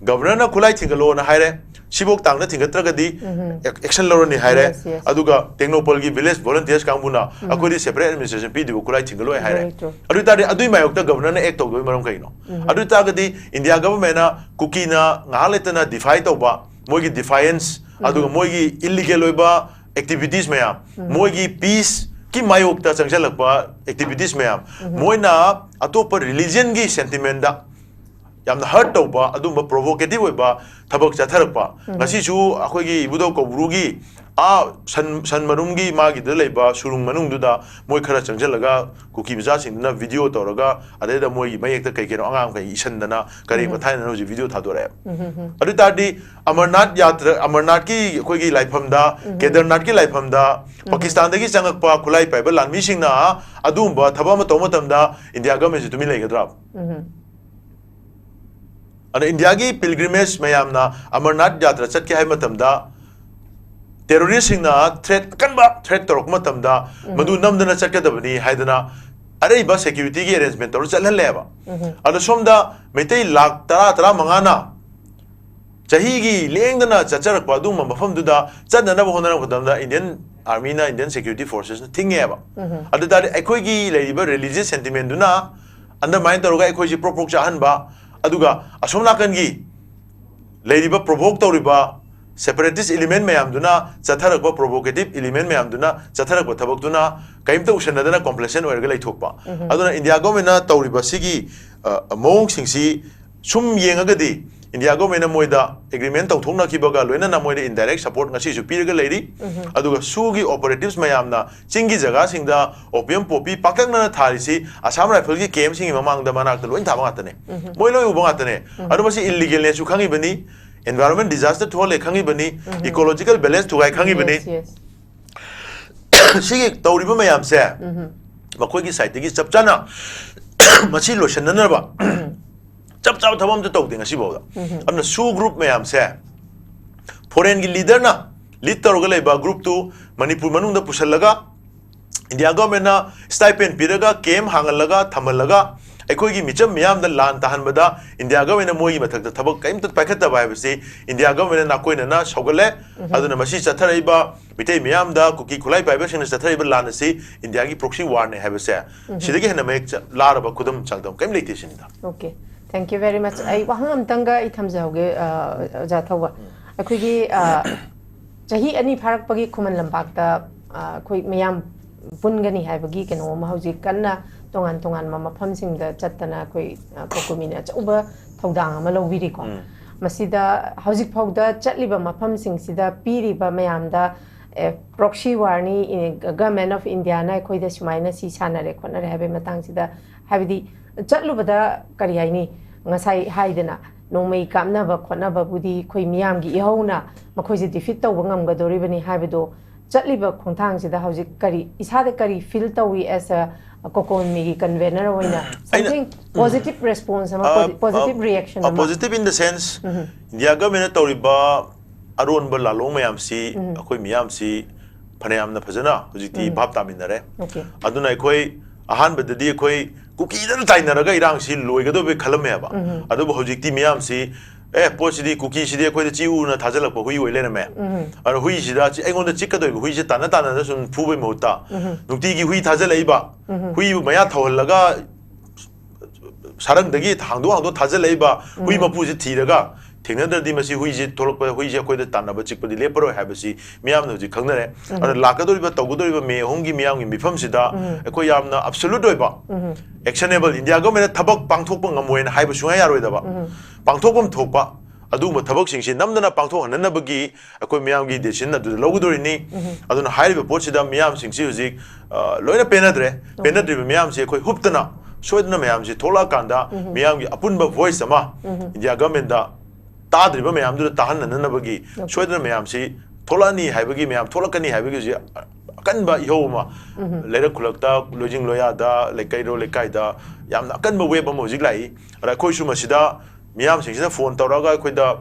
ꯒꯕꯔꯅꯔꯅ ꯈꯨꯠꯂꯥꯏ ꯊꯤꯡꯒꯠꯂꯣꯅ ꯍꯥꯏꯔꯦ, ꯁꯤꯐꯧ ꯇꯥꯡꯅ ꯊꯤꯡꯒꯠꯇ꯭ꯔꯒꯗꯤ ꯎꯝ꯫ ꯑꯦꯛ- ꯑꯦꯛꯁꯟ ꯂꯧꯔꯅꯤ ꯍꯥꯏꯔꯦ꯫ Yes, yes. ꯑꯗꯨꯒ ꯇꯦꯡꯅꯧꯄꯜꯒꯤ ꯚꯤꯂꯦꯖ ꯚꯣꯂꯟꯇꯤꯌꯔꯁ ꯀꯥꯡꯕꯨꯅ ꯎꯝ꯫ ꯑꯩꯈꯣꯏꯗꯤ ꯁꯦꯄꯔꯦꯠ ꯑꯦꯗꯃꯤꯅꯤꯁꯇ꯭ꯔꯦꯁꯟ ꯄꯤꯗ꯭ꯔꯤꯕ ꯈꯨꯠꯂꯥꯏ ꯊꯤꯡꯒꯠꯂꯣꯏ ꯍꯥꯏꯔꯦ꯫ Very true. ꯑꯗꯨ ꯑꯣꯏꯇꯥꯔꯗꯤ ꯑꯗꯨꯏ ꯃꯥꯌꯣꯛꯇ ꯒꯕꯔꯅꯔꯅ ꯑꯦꯛ ꯇꯧꯗꯣꯏ ꯃꯔꯝ ꯀꯩꯅꯣ? ꯎꯝ꯫ ꯑꯗꯨ ꯑꯣꯏꯇꯥꯔꯒꯗꯤ ꯏꯟꯗꯤꯌꯥ ꯒꯚꯔꯟꯃꯦꯟꯠꯅ ꯀꯨꯀꯤꯅ ꯉꯥꯏꯍꯥꯛ ꯂꯩꯇꯅ ꯗꯤꯐꯥꯏ ꯇꯧꯕ, ꯃꯣꯏꯒꯤ ꯗꯤꯐꯥꯏꯌꯦꯟꯁ, ꯎꯝ꯫ ꯑꯗꯨꯒ ꯃꯣꯏꯒꯤ ꯏꯜꯂꯤꯒꯦꯜ ꯑꯣꯏꯕ ꯑꯦꯛꯇꯤꯚꯤꯇꯤꯁ ꯃꯌꯥꯝ, ꯎꯝ꯫ ꯃꯣꯏꯒꯤ ꯄꯤꯁꯀꯤ ꯃꯥꯌꯣꯛꯇ ꯆꯪꯁꯤꯜꯂꯛꯄ ꯑꯦꯛꯇꯤꯚꯤꯇꯤꯁ ꯃꯌꯥꯝ, ꯎꯝ꯫ ꯃꯣꯏꯅ ꯑꯇꯣꯞꯄ ꯔꯤꯂꯤꯖꯟꯒꯤ ꯁꯦꯟꯇꯤꯃꯦꯟꯗ ꯌꯥꯝꯅ ꯍꯔꯠ ꯇꯧꯕ ꯑꯗꯨꯝꯕ ꯄ꯭ꯔꯣꯚꯣꯀꯦꯇꯤꯚ ꯑꯣꯏꯕ ꯊꯕꯛ ꯆꯠꯊꯔꯛꯄ꯫ ꯎꯝ꯫ ꯉꯁꯤꯁꯨ ꯑꯩꯈꯣꯏꯒꯤ ꯏꯕꯨꯙꯧ ꯀꯧꯕ꯭ꯔꯨꯒꯤ ꯑꯥ ꯁꯟ, ꯁꯟ ꯃꯔꯨꯝꯒꯤ ꯃꯥꯒꯤꯗ ꯂꯩꯕ ꯁꯨꯔꯨꯡ ꯃꯅꯨꯡꯗꯨꯗ ꯃꯣꯏ ꯈꯔ ꯆꯪꯁꯤꯜꯂꯒ ꯀꯨꯀꯤ ꯃꯆꯥꯁꯤꯡꯗꯨꯅ ꯚꯤꯗꯤꯑꯣ ꯇꯧꯔꯒ, ꯑꯗꯩꯗ ꯃꯣꯏꯒꯤ ꯃꯌꯦꯛꯇ ꯀꯩ ꯀꯩꯅꯣ ꯑꯉꯥꯡ ꯃꯈꯩ ꯏꯁꯟꯗꯅ ꯀꯔꯦꯝ ꯎꯝ꯫ ꯀꯊꯥꯏꯅꯅ ꯍꯧꯖꯤꯛ ꯚꯤꯗꯤꯑꯣ ꯊꯥꯗꯣꯔꯛꯑꯦ꯫ ꯎꯝ, ꯎꯝ, ꯎꯝ꯫ ꯑꯗꯨ ꯑꯣꯏ ꯇꯥꯔꯗꯤ ꯑꯃꯔꯅꯥꯊ ꯌꯥꯇ꯭ꯔꯥ, ꯑꯃꯔꯅꯥꯊꯀꯤ ꯑꯩꯈꯣꯏꯒꯤ ꯂꯥꯏꯐꯝꯗ, ꯎꯝ꯫ ꯀꯦꯗꯔꯅꯥꯊꯀꯤ ꯂꯥꯏꯐꯝꯗ ꯎꯝ꯫ ꯄꯥꯀꯤꯁꯇꯥꯟꯗꯒꯤ ꯆꯪꯉꯛꯄ ꯈꯨꯠꯂꯥꯏ ꯄꯥꯏꯕ ꯂꯥꯟꯃꯤꯁꯤꯡꯅ ꯑꯗꯨꯒꯨꯝꯕ ꯊꯕꯛ ꯑꯃ ꯇꯧꯕ ꯃꯇꯝꯗ ꯏꯟꯗꯤꯌꯥ ꯒꯚꯔꯟꯃꯦꯟꯠꯁꯤ ꯇꯨꯃꯤꯟ ꯂꯩꯒꯗ꯭ꯔꯥ? ꯎꯝ꯫ ꯑꯗ ꯏꯟꯗꯤꯌꯥꯒꯤ ꯄꯤꯜꯒ꯭ꯔꯤꯃꯦꯖ ꯃꯌꯥꯝꯅ ꯑꯃꯔꯅꯥꯊ ꯌꯥꯇ꯭ꯔꯥ ꯆꯠꯀꯦ ꯍꯥꯏꯕ ꯃꯇꯝꯗ, ꯇꯦꯔꯣꯔꯤꯁꯁꯤꯡꯅ ꯊ꯭ꯔꯦꯠ, ꯑꯀꯟꯕ ꯊ꯭ꯔꯦꯠ ꯇꯧꯔꯛꯄ ꯃꯇꯝꯗ, ꯎꯝ꯫ ꯃꯗꯨ ꯅꯝꯗꯅ ꯆꯠꯀꯗꯕꯅꯤ ꯍꯥꯏꯗꯅ ꯑꯔꯩꯕ ꯁꯦꯀ꯭ꯌꯨꯔꯤꯇꯤꯒꯤ ꯑꯦꯔꯦꯟꯖꯃꯦꯟꯠ ꯇꯧꯔ ꯆꯠꯍꯜꯂꯦꯕ꯫ ꯎꯝ꯫ ꯑꯗꯣ ꯁꯣꯝꯗ ꯃꯩꯇꯩ ꯂꯥꯈ ꯇꯔꯥ, ꯇꯔꯥꯃꯉꯥꯅ ꯆꯍꯤꯒꯤ ꯂꯦꯡꯗꯅ ꯆꯠꯆꯔꯛꯄ ꯑꯗꯨꯒꯨꯝꯕ ꯃꯐꯝꯗꯨꯗ ꯆꯠꯅꯅꯕ ꯍꯣꯠꯅꯔꯛꯄ ꯃꯇꯝꯗ ꯏꯟꯗꯤꯌꯟ ꯑꯥꯔꯃꯤꯅ, ꯏꯟꯗꯤꯌꯟ ꯁꯦꯀ꯭ꯌꯨꯔꯤꯇꯤ ꯐꯣꯔꯁꯦꯁꯅ ꯊꯤꯡꯉꯦꯕ꯫ ꯎꯝ꯫ ꯑꯗꯨ ꯇꯥꯔꯗꯤ ꯑꯩꯈꯣꯏꯒꯤ ꯂꯩꯔꯤꯕ ꯔꯤꯂꯤꯖꯤꯌꯁ ꯁꯦꯟꯇꯤꯃꯦꯟꯗꯨꯅ ꯑꯟꯗꯔꯃꯥꯏꯟ ꯇꯧꯔꯒ ꯑꯩꯈꯣꯏꯁꯤ ꯄ꯭ꯔꯣꯛ ꯄ꯭ꯔꯣꯛ ꯆꯥꯍꯟꯕ, ꯑꯗꯨꯒ ꯑꯁꯣꯝ ꯅꯥꯀꯟꯒꯤ ꯂꯩꯔꯤꯕ ꯄ꯭ꯔꯣꯚꯣꯛ ꯇꯧꯔꯤꯕ ꯁꯦꯄꯔꯦꯇꯤꯁ ꯏꯂꯤꯃꯦꯟ ꯃꯌꯥꯝꯗꯨꯅ ꯆꯠꯊꯔꯛꯄ, ꯄ꯭ꯔꯣꯚꯣꯀꯦꯇꯤꯚ ꯏꯂꯤꯃꯦꯟ ꯃꯌꯥꯝꯗꯨꯅ ꯆꯠꯊꯔꯛꯄ ꯊꯕꯛꯇꯨꯅ ꯀꯔꯤꯝꯇ ꯎꯁꯟꯅꯗꯅ ꯀꯣꯝꯄ꯭ꯂꯦꯁꯦꯟ ꯑꯣꯏꯔꯒ ꯂꯩꯊꯣꯛꯄ꯫ ꯎꯝ꯫ ꯑꯗꯨꯅ ꯏꯟꯗꯤꯌꯥ ꯒꯣꯔꯃꯦꯟꯅ ꯇꯧꯔꯤꯕ ꯁꯤꯒꯤ, ꯑ, ꯃꯑꯣꯡꯁꯤꯡꯁꯤ ꯁꯨꯝ ꯌꯦꯡꯉꯒꯗꯤ ꯏꯟꯗꯤꯌꯥ ꯒꯣꯔꯃꯦꯟꯅ ꯃꯣꯏꯗ ꯑꯦꯒ꯭ꯔꯤꯃꯦꯟ ꯇꯧꯊꯣꯛꯅꯈꯤꯕꯒ ꯂꯣꯏꯅꯅ ꯃꯣꯏꯗ ꯏꯟꯗꯥꯏꯔꯦꯛ ꯁꯄꯣꯔꯠ ꯉꯁꯤꯁꯨ ꯄꯤꯔꯒ ꯂꯩꯔꯤ꯫ ꯎꯝ꯫ ꯑꯗꯨꯒ ꯁꯨꯒꯤ ꯑꯣꯄꯔꯦꯇꯤꯚꯁ ꯃꯌꯥꯝꯅ ꯆꯤꯡꯒꯤ ꯖꯒꯥꯁꯤꯡꯗ ꯑꯣꯄꯤꯌꯝ ꯄꯣꯄꯤ ꯄꯥꯛꯇꯛꯅꯅ ꯊꯥꯔꯤꯁꯤ ꯑꯁꯥꯝ ꯔꯥꯏꯐꯜꯒꯤ ꯀꯦꯝꯞꯁꯤꯡꯒꯤ ꯃꯃꯥꯡꯗ, ꯃꯅꯥꯛꯇ ꯂꯣꯏ ꯊꯥꯕ ꯉꯥꯛꯇꯅꯦ꯫ ꯎꯝ꯫ ꯃꯣꯏ ꯂꯣꯏ ꯎꯕ ꯉꯥꯛꯇꯅꯦ꯫ ꯎꯝ꯫ ꯑꯗꯣ ꯃꯁꯤ ꯏꯜꯂꯤꯒꯦꯜꯅꯦꯁꯨ ꯈꯪꯉꯤꯕꯅꯤ, ꯏꯟꯚꯥꯏꯔꯣꯟꯃꯦꯟ ꯗꯤꯖꯥꯁꯇꯔ ꯊꯣꯛꯍꯜꯂꯦ ꯈꯪꯉꯤꯕꯅꯤ, ꯎꯝ꯫ ꯏꯀꯣꯂꯣꯖꯤꯀꯦꯜ ꯕꯦꯂꯦꯟꯁ ꯊꯨꯒꯥꯏ ꯈꯪꯉꯤꯕꯅꯤ꯫ Yes, yes. ꯁꯤꯒꯤ ꯇꯧꯔꯤꯕ ꯃꯌꯥꯝꯁꯦ ꯎꯝ꯫ ꯃꯈꯣꯏꯒꯤ ꯁꯥꯏꯠꯇꯒꯤ ꯆꯞ ꯆꯥꯅ ꯃꯁꯤ ꯂꯣꯏꯁꯤꯟꯅꯅꯕ ꯎꯝ꯫ ꯆꯞ ꯆꯥꯕ ꯊꯕꯛ ꯑꯝꯇ ꯇꯧꯗꯦ ꯉꯁꯤꯐꯥꯎꯗ꯫ ꯎꯝ꯫ ꯑꯗꯨꯅ ꯁꯨ ꯒ꯭ꯔꯨꯞ ꯃꯌꯥꯝꯁꯦ ꯐꯣꯔꯦꯟꯒꯤ ꯂꯤꯗꯔꯅ ꯂꯤꯗ ꯇꯧꯔꯒ ꯂꯩꯕ ꯒ꯭ꯔꯨꯞꯇꯨ ꯃꯅꯤꯄꯨꯔ ꯃꯅꯨꯡꯗ ꯄꯨꯁꯤꯜꯂꯒ ꯏꯟꯗꯤꯌꯥ ꯒꯣꯔꯃꯦꯟꯅ ꯁ꯭ꯇꯥꯏꯄꯦꯟ ꯄꯤꯔꯒ ꯀꯦꯝꯞ ꯍꯥꯡꯍꯜꯂꯒ ꯊꯝꯍꯜꯂꯒ ꯑꯩꯈꯣꯏꯒꯤ ꯃꯤꯆꯝ ꯃꯤꯌꯥꯝꯗ ꯂꯥꯟ ꯇꯥꯍꯟꯕꯗ ꯏꯟꯗꯤꯌꯥ ꯒꯚꯔꯟꯃꯦꯟꯅ ꯃꯣꯏꯒꯤ ꯃꯊꯛꯇ ꯊꯕꯛ ꯀꯔꯤꯝꯇ ꯄꯥꯏꯈꯠꯇꯕ ꯍꯥꯏꯕꯁꯤ ꯏꯟꯗꯤꯌꯥ ꯒꯚꯔꯟꯃꯦꯟꯅ ꯅꯥꯀꯣꯏꯅꯅ ꯁꯧꯒꯠꯂꯦ꯫ ꯑꯗꯨꯅ ꯃꯁꯤ ꯆꯠꯊꯔꯛꯏꯕ ꯃꯤꯇꯩ ꯃꯤꯌꯥꯝꯗ ꯀꯨꯀꯤ ꯈꯨꯠꯂꯥꯏ ꯄꯥꯏꯕꯁꯤꯡꯅ ꯆꯠꯊꯔꯛꯏꯕ ꯂꯥꯟ ꯑꯁꯤ ꯏꯟꯗꯤꯌꯥꯒꯤ proxy war ꯅꯤ ꯍꯥꯏꯕꯁꯦ ꯁꯤꯗꯒꯤ ꯍꯦꯟꯅ ꯃꯌꯦꯛ ꯆ-, ꯂꯥꯔꯕ ꯈꯨꯗꯝ ꯆꯥꯡꯗꯝ ꯀꯔꯤꯝ ꯂꯩꯇꯦ ꯁꯤꯅꯤꯗ꯫ Okay, thank you very much. ꯑꯩ ꯋꯥꯍꯪ ꯑꯃꯇꯪꯒ ꯑꯩ ꯊꯝꯖꯍꯧꯒꯦ, ꯑ, ꯑꯣꯖꯥ ꯊꯧꯕ꯫ ꯑꯩꯈꯣꯏꯒꯤ, ꯑ, ꯆꯍꯤ ꯑꯅꯤ ꯐꯥꯔꯛꯄꯒꯤ ꯈꯨꯃꯟ ꯂꯝꯄꯥꯛꯇ, ꯑ, ꯑꯩꯈꯣꯏ ꯃꯤꯌꯥꯝ ꯄꯨꯟꯒꯅꯤ ꯍꯥꯏꯕꯒꯤ ꯀꯩꯅꯣ ꯑꯃ ꯍꯧꯖꯤꯛ ꯀꯟꯅ ꯇꯣꯉꯥꯟ ꯇꯣꯉꯥꯟꯕ ꯃꯐꯝꯁꯤꯡꯗ ꯆꯠꯇꯅ ꯑꯩꯈꯣꯏ, ꯑ, ꯀꯣꯀꯣꯃꯤꯅ ꯑꯆꯧꯕ ꯊꯧꯗꯥꯡ ꯑꯃ ꯂꯧꯕꯤꯔꯤꯀꯣ꯫ ꯃꯁꯤꯗ ꯍꯧꯖꯤꯛ ꯐꯥꯎꯗ ꯆꯠꯂꯤꯕ ꯃꯐꯝꯁꯤꯡꯁꯤꯗ ꯄꯤꯔꯤꯕ ꯃꯌꯥꯝꯗ, ꯑꯦ, proxy war ꯅꯤ, ꯏ-, Government of India ꯅ ꯑꯩꯈꯣꯏꯗ ꯁꯨꯃꯥꯏꯅ ꯁꯤ ꯁꯥꯟꯅꯔꯦ ꯈꯣꯠꯅꯔꯦ ꯍꯥꯏꯕꯒꯤ ꯃꯇꯥꯡꯁꯤꯗ, ꯍꯥꯏꯕꯗꯤ ꯆꯠꯂꯨꯕꯗ ꯀꯔꯤ ꯍꯥꯏꯅꯤ, ꯉꯁꯥꯏ ꯍꯥꯏꯗꯅ ꯅꯣꯡꯃꯩ ꯀꯥꯞꯅꯕ ꯈꯣꯠꯅꯕꯕꯨꯗꯤ ꯑꯩꯈꯣꯏ ꯃꯤꯌꯥꯝꯒꯤ ꯏꯍꯧꯅ ꯃꯈꯣꯏꯁꯦ defeat ꯇꯧꯕ ꯉꯝꯒꯗꯧꯔꯤꯕꯅꯤ ꯍꯥꯏꯕꯗꯣ ꯆꯠꯂꯤꯕ ꯈꯣꯡꯊꯥꯡꯁꯤꯗ ꯍꯧꯖꯤꯛ ꯀꯔꯤ, ꯏꯁꯥꯗ ꯀꯔꯤ feel ꯇꯧꯏ as a ꯀꯣꯀꯣꯃꯤꯒꯤ convener ꯑꯣꯏꯅ? ꯑꯩꯅ Something positive response ꯑꯃ, posi-, positive reaction ꯑꯃ꯫ Positive in the sense, India ꯒꯚꯔꯟꯃꯦꯟꯅ ꯇꯧꯔꯤꯕ ꯑꯔꯣꯟꯕ ꯂꯥꯂꯣꯡ ꯃꯌꯥꯝꯁꯤ ꯑꯩꯈꯣꯏ ꯃꯤꯌꯥꯝꯁꯤ ꯐꯅꯌꯥꯝꯅ ꯐꯖꯅ ꯍꯧꯖꯤꯛꯇꯤ ꯚꯥꯞ ꯇꯥꯃꯤꯟꯅꯔꯦ꯫ Okay. ꯑꯗꯨꯅ ꯑꯩꯈꯣꯏ ꯑꯍꯥꯟꯕꯗꯗꯤ ꯑꯩꯈꯣꯏ ꯀꯨꯀꯤꯗꯅ ꯇꯥꯏꯅꯔꯒ ꯏꯔꯥꯡꯁꯤ ꯂꯣꯏꯒꯗꯧꯕꯩ ꯈꯜꯂꯝꯃꯦꯕ꯫ ꯑꯗꯨꯕꯨ ꯍꯧꯖꯤꯛꯇꯤ ꯃꯤꯌꯥꯝꯁꯤ, "ꯑꯦ, ꯄꯣꯠꯁꯤꯗꯤ, ꯀꯨꯀꯤꯁꯤꯗꯤ ꯑꯩꯈꯣꯏꯗ ꯆꯤꯛꯎꯅ ꯊꯥꯖꯤꯜꯂꯛꯄ ꯍꯨꯏ ꯑꯣꯏ ꯂꯩꯔꯝꯃꯦ꯫ ꯑꯗꯣ ꯍꯨꯏꯁꯤꯗ ꯆꯤ-, ꯑꯩꯉꯣꯟꯗ ꯆꯤꯛꯀꯗꯧꯔꯤꯕ ꯍꯨꯏꯁꯦ ꯇꯥꯟꯅ ꯇꯥꯟꯅꯗ ꯁꯨꯝ ꯐꯨꯕꯩ ꯃꯍꯨꯠꯇ ꯅꯨꯡꯇꯤꯒꯤ ꯍꯨꯏ ꯊꯥꯖꯤꯜꯂꯛꯏꯕ, ꯍꯨꯏꯕꯨ ꯃꯌꯥ ꯊꯧꯍꯜꯂꯒ ꯁꯥꯔꯪꯗꯒꯤ ꯍꯥꯡꯗꯣꯛ ꯍꯥꯡꯗꯣꯛ ꯊꯥꯖꯤꯜꯂꯛꯏꯕ ꯍꯨꯏ ꯃꯄꯨꯁꯤ ꯊꯤꯔꯒ ꯊꯦꯡꯅꯗ꯭ꯔꯗꯤ ꯃꯁꯤ ꯍꯨꯏꯁꯤ ꯊꯣꯛꯂꯛꯄ, ꯍꯨꯏꯁꯤ ꯑꯩꯈꯣꯏꯗ ꯇꯥꯟꯅꯕ ꯆꯤꯛꯄꯗꯤ ꯂꯦꯞꯄꯔꯣꯏ ꯍꯥꯏꯕꯁꯤ ꯃꯤꯌꯥꯝꯅ ꯍꯧꯖꯤꯛ ꯈꯪꯅꯔꯦ꯫ ꯑꯗꯨꯅ ꯂꯥꯛꯀꯗꯧꯔꯤꯕ, ꯇꯧꯒꯗꯧꯔꯤꯕ ꯃꯦ ꯑꯍꯨꯝꯒꯤ ꯃꯤꯌꯥꯝꯒꯤ ꯃꯤꯐꯝꯁꯤꯗ ꯑꯩꯈꯣꯏ ꯌꯥꯝꯅ absolute ꯑꯣꯏꯕ, actionable, ꯏꯟꯗꯤꯌꯥ ꯒꯚꯔꯟꯃꯦꯟꯅ ꯊꯕꯛ ꯄꯥꯡꯊꯣꯛꯄ ꯉꯝꯃꯣꯏꯅ ꯍꯥꯏꯕ ꯁꯨꯡꯌꯥ ꯌꯥꯔꯣꯏꯗꯕ, ꯄꯥꯡꯊꯣꯛꯐꯝ ꯊꯣꯛꯄ ꯑꯗꯨꯒꯨꯝꯕ ꯊꯕꯛꯁꯤꯡꯁꯤ ꯅꯝꯗꯅ ꯄꯥꯡꯊꯣꯛꯍꯟꯅꯅꯕꯒꯤ ꯑꯩꯈꯣꯏ ꯃꯤꯌꯥꯝꯒꯤ decision ꯑꯗꯨꯗ ꯂꯧꯒꯗꯧꯔꯤꯅꯤ꯫ ꯑꯗꯨꯅ ꯍꯥꯏꯔꯤꯕ ꯄꯣꯠꯁꯤꯗ ꯃꯤꯌꯥꯝꯁꯤꯡꯁꯤ ꯍꯧꯖꯤꯛ, ꯑ, ꯂꯣꯏꯅ ꯄꯦꯟꯅꯗ꯭ꯔꯦ꯫ ꯄꯦꯟꯅꯗ꯭ꯔꯤꯕ ꯃꯤꯌꯥꯝꯁꯤ ꯑꯩꯈꯣꯏ ꯍꯨꯞꯇꯅ ꯁꯣꯏꯗꯅ ꯃꯌꯥꯝꯁꯤ ꯊꯣꯛꯂꯛꯑꯀꯥꯟꯗ ꯃꯤꯌꯥꯝꯒꯤ ꯑꯄꯨꯟꯕ voice ꯑꯃ ꯏꯟꯗꯤꯌꯥ ꯒꯚꯔꯟꯃꯦꯟꯗ ꯇꯥꯗ꯭ꯔꯤꯕ ꯃꯌꯥꯝꯗꯨꯗ ꯇꯥꯍꯟꯅꯅꯕꯒꯤ ꯁꯣꯏꯗꯅ ꯃꯌꯥꯝꯁꯤ ꯊꯣꯛꯂꯛꯑꯅꯤ ꯍꯥꯏꯕꯒꯤ, ꯃꯌꯥꯝ ꯊꯣꯛꯂꯛꯀꯅꯤ ꯍꯥꯏꯕꯒꯤ ꯍꯧꯖꯤꯛ ꯑꯀꯟꯕ ꯏꯍꯧ ꯑꯃ ꯂꯩꯔꯛ ꯈꯨꯜꯂꯛꯇ, ꯂꯣꯏꯖꯤꯡ ꯂꯣꯌꯥꯗ, ꯂꯩꯀꯩꯔꯣ ꯂꯩꯀꯥꯏꯗ ꯌꯥꯝꯅ ꯑꯀꯟꯕ wave ꯑꯃ ꯍꯧꯖꯤꯛ ꯂꯥꯛꯏ꯫ ꯑꯗ ꯑꯩꯈꯣꯏꯁꯨ ꯃꯁꯤꯗ ꯃꯤꯌꯥꯝꯁꯤꯡꯁꯤꯅ phone ꯇꯧꯔꯒ ꯑꯩꯈꯣꯏꯗ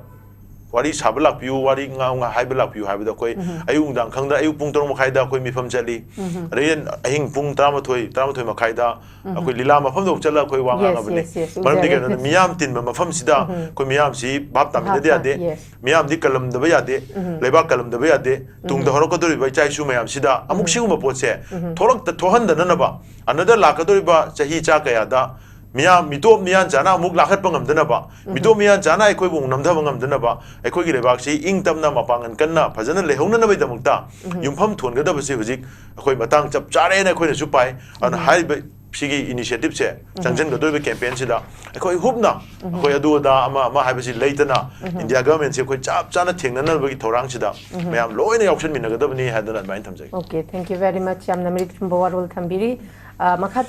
ꯋꯥꯔꯤ ꯁꯥꯕ ꯂꯥꯛꯄꯤꯌꯨ, ꯋꯥꯔꯤ ꯉꯥꯡ ꯍꯥꯏꯕ ꯂꯥꯛꯄꯤꯌꯨ ꯍꯥꯏꯕꯗ ꯑꯩꯈꯣꯏ ꯑꯌꯨꯛ ꯅꯨꯡꯗꯥꯡ ꯈꯪꯗ ꯑꯌꯨꯛ ꯄꯨꯡ ꯇꯔꯨꯛ ꯃꯈꯥꯏꯗ ꯑꯩꯈꯣꯏ ꯃꯤꯐꯝ ꯆꯠꯂꯤ꯫ ꯑꯗꯩ ꯑꯍꯤꯡ ꯄꯨꯡ ꯇꯔꯥꯃꯥꯊꯣꯏ, ꯇꯔꯥꯃꯥꯊꯣꯏ ꯃꯈꯥꯏꯗ ꯑꯩꯈꯣꯏ ꯂꯤꯂꯥ ꯃꯐꯝꯗ ꯆꯠꯂꯒ ꯑꯩꯈꯣꯏ ꯋꯥ ꯉꯥꯡꯉꯕꯅꯤ꯫ Yes, yes, ꯃꯔꯝꯗꯤ ꯎꯖꯔꯦ꯫ ꯀꯩꯅꯣꯗ ꯃꯤꯌꯥꯝ ꯇꯤꯟꯕ ꯃꯐꯝꯁꯤꯗ ꯑꯩꯈꯣꯏ ꯃꯤꯌꯥꯝꯁꯤ ꯚꯥꯞ ꯇꯥꯃꯤꯟꯅꯗ ꯌꯥꯗꯦ꯫ Yes. ꯃꯤꯌꯥꯝꯗꯤ ꯀꯜꯂꯝꯗꯕ ꯌꯥꯗꯦ꯫ ꯂꯩꯕꯥꯛ ꯀꯜꯂꯝꯗꯕ ꯌꯥꯗꯦ꯫ ꯇꯨꯡꯗ ꯍꯧꯔꯛꯀꯗꯧꯔꯤꯕ ꯏꯆꯥ ꯏꯁꯨ ꯃꯌꯥꯝꯁꯤꯗ ꯑꯃꯨꯛ ꯁꯤꯒꯨꯝꯕ ꯄꯣꯠꯁꯦ ꯊꯣꯛꯂꯛꯇ ꯊꯣꯛꯍꯟꯗꯅꯅꯕ, ꯑꯅꯗ ꯂꯥꯛꯀꯗꯧꯔꯤꯕ ꯆꯍꯤ ꯆꯥ ꯀꯌꯥꯗ ꯃꯤꯌꯥꯝ ꯃꯤꯇꯣꯞ ꯃꯤꯌꯥꯟ ꯆꯥꯅ ꯑꯃꯨꯛ ꯂꯥꯈꯠꯄ ꯉꯝꯗꯅꯕ, ꯃꯤꯇꯣꯞ ꯃꯤꯌꯥꯟ ꯆꯥꯅ ꯑꯩꯈꯣꯏꯕꯨ ꯑꯃꯨꯛ ꯅꯝꯊꯕ ꯉꯝꯗꯅꯕ, ꯑꯩꯈꯣꯏꯒꯤ ꯂꯩꯕꯥꯛꯁꯤ ꯏꯪ ꯇꯞꯅ ꯃꯄꯥꯡꯒꯜ ꯀꯟꯅ ꯐꯖꯅ ꯂꯩꯍꯧꯅꯅꯕꯒꯤꯗꯃꯛꯇ ꯌꯨꯝꯐꯝ ꯊꯣꯟꯒꯗꯕꯁꯤ ꯍꯧꯖꯤꯛ ꯑꯩꯈꯣꯏ ꯃꯇꯥꯡ ꯆꯞ ꯆꯥꯔꯦꯅ ꯑꯩꯈꯣꯏꯅꯁꯨ ꯄꯥꯏ꯫ ꯑꯗꯨꯅ ꯍꯥꯏꯔꯤꯕ ꯁꯤꯒꯤ initiative ꯁꯦ ꯆꯪꯁꯤꯟꯒꯗꯧꯔꯤꯕ campaign ꯁꯤꯗ ꯑꯩꯈꯣꯏ ꯍꯨꯞꯅ ꯑꯩꯈꯣꯏ ꯑꯗꯨ ꯑꯗꯥ ꯑꯃ ꯑꯃ ꯍꯥꯏꯕꯁꯤ ꯂꯩꯇꯅ India government ꯁꯤ ꯑꯩꯈꯣꯏ ꯆꯞ ꯆꯥꯅ ꯊꯦꯡꯅꯅꯕꯒꯤ ꯊꯧꯔꯥꯡꯁꯤꯗ ꯃꯌꯥꯝ ꯂꯣꯏꯅ ꯌꯥꯎꯁꯟꯃꯤꯟꯅꯒꯗꯕꯅꯤ ꯍꯥꯏꯗꯅ ꯑꯗꯨꯃꯥꯏꯅ ꯊꯝꯖꯒꯦ꯫ Okay, thank you very much. ꯌꯥꯝꯅ ꯃꯔꯤꯛ ꯆꯨꯝꯕ ꯋꯥꯔꯣꯜ ꯊꯝꯕꯤꯔꯤ꯫ ꯑ, ꯃꯈꯥ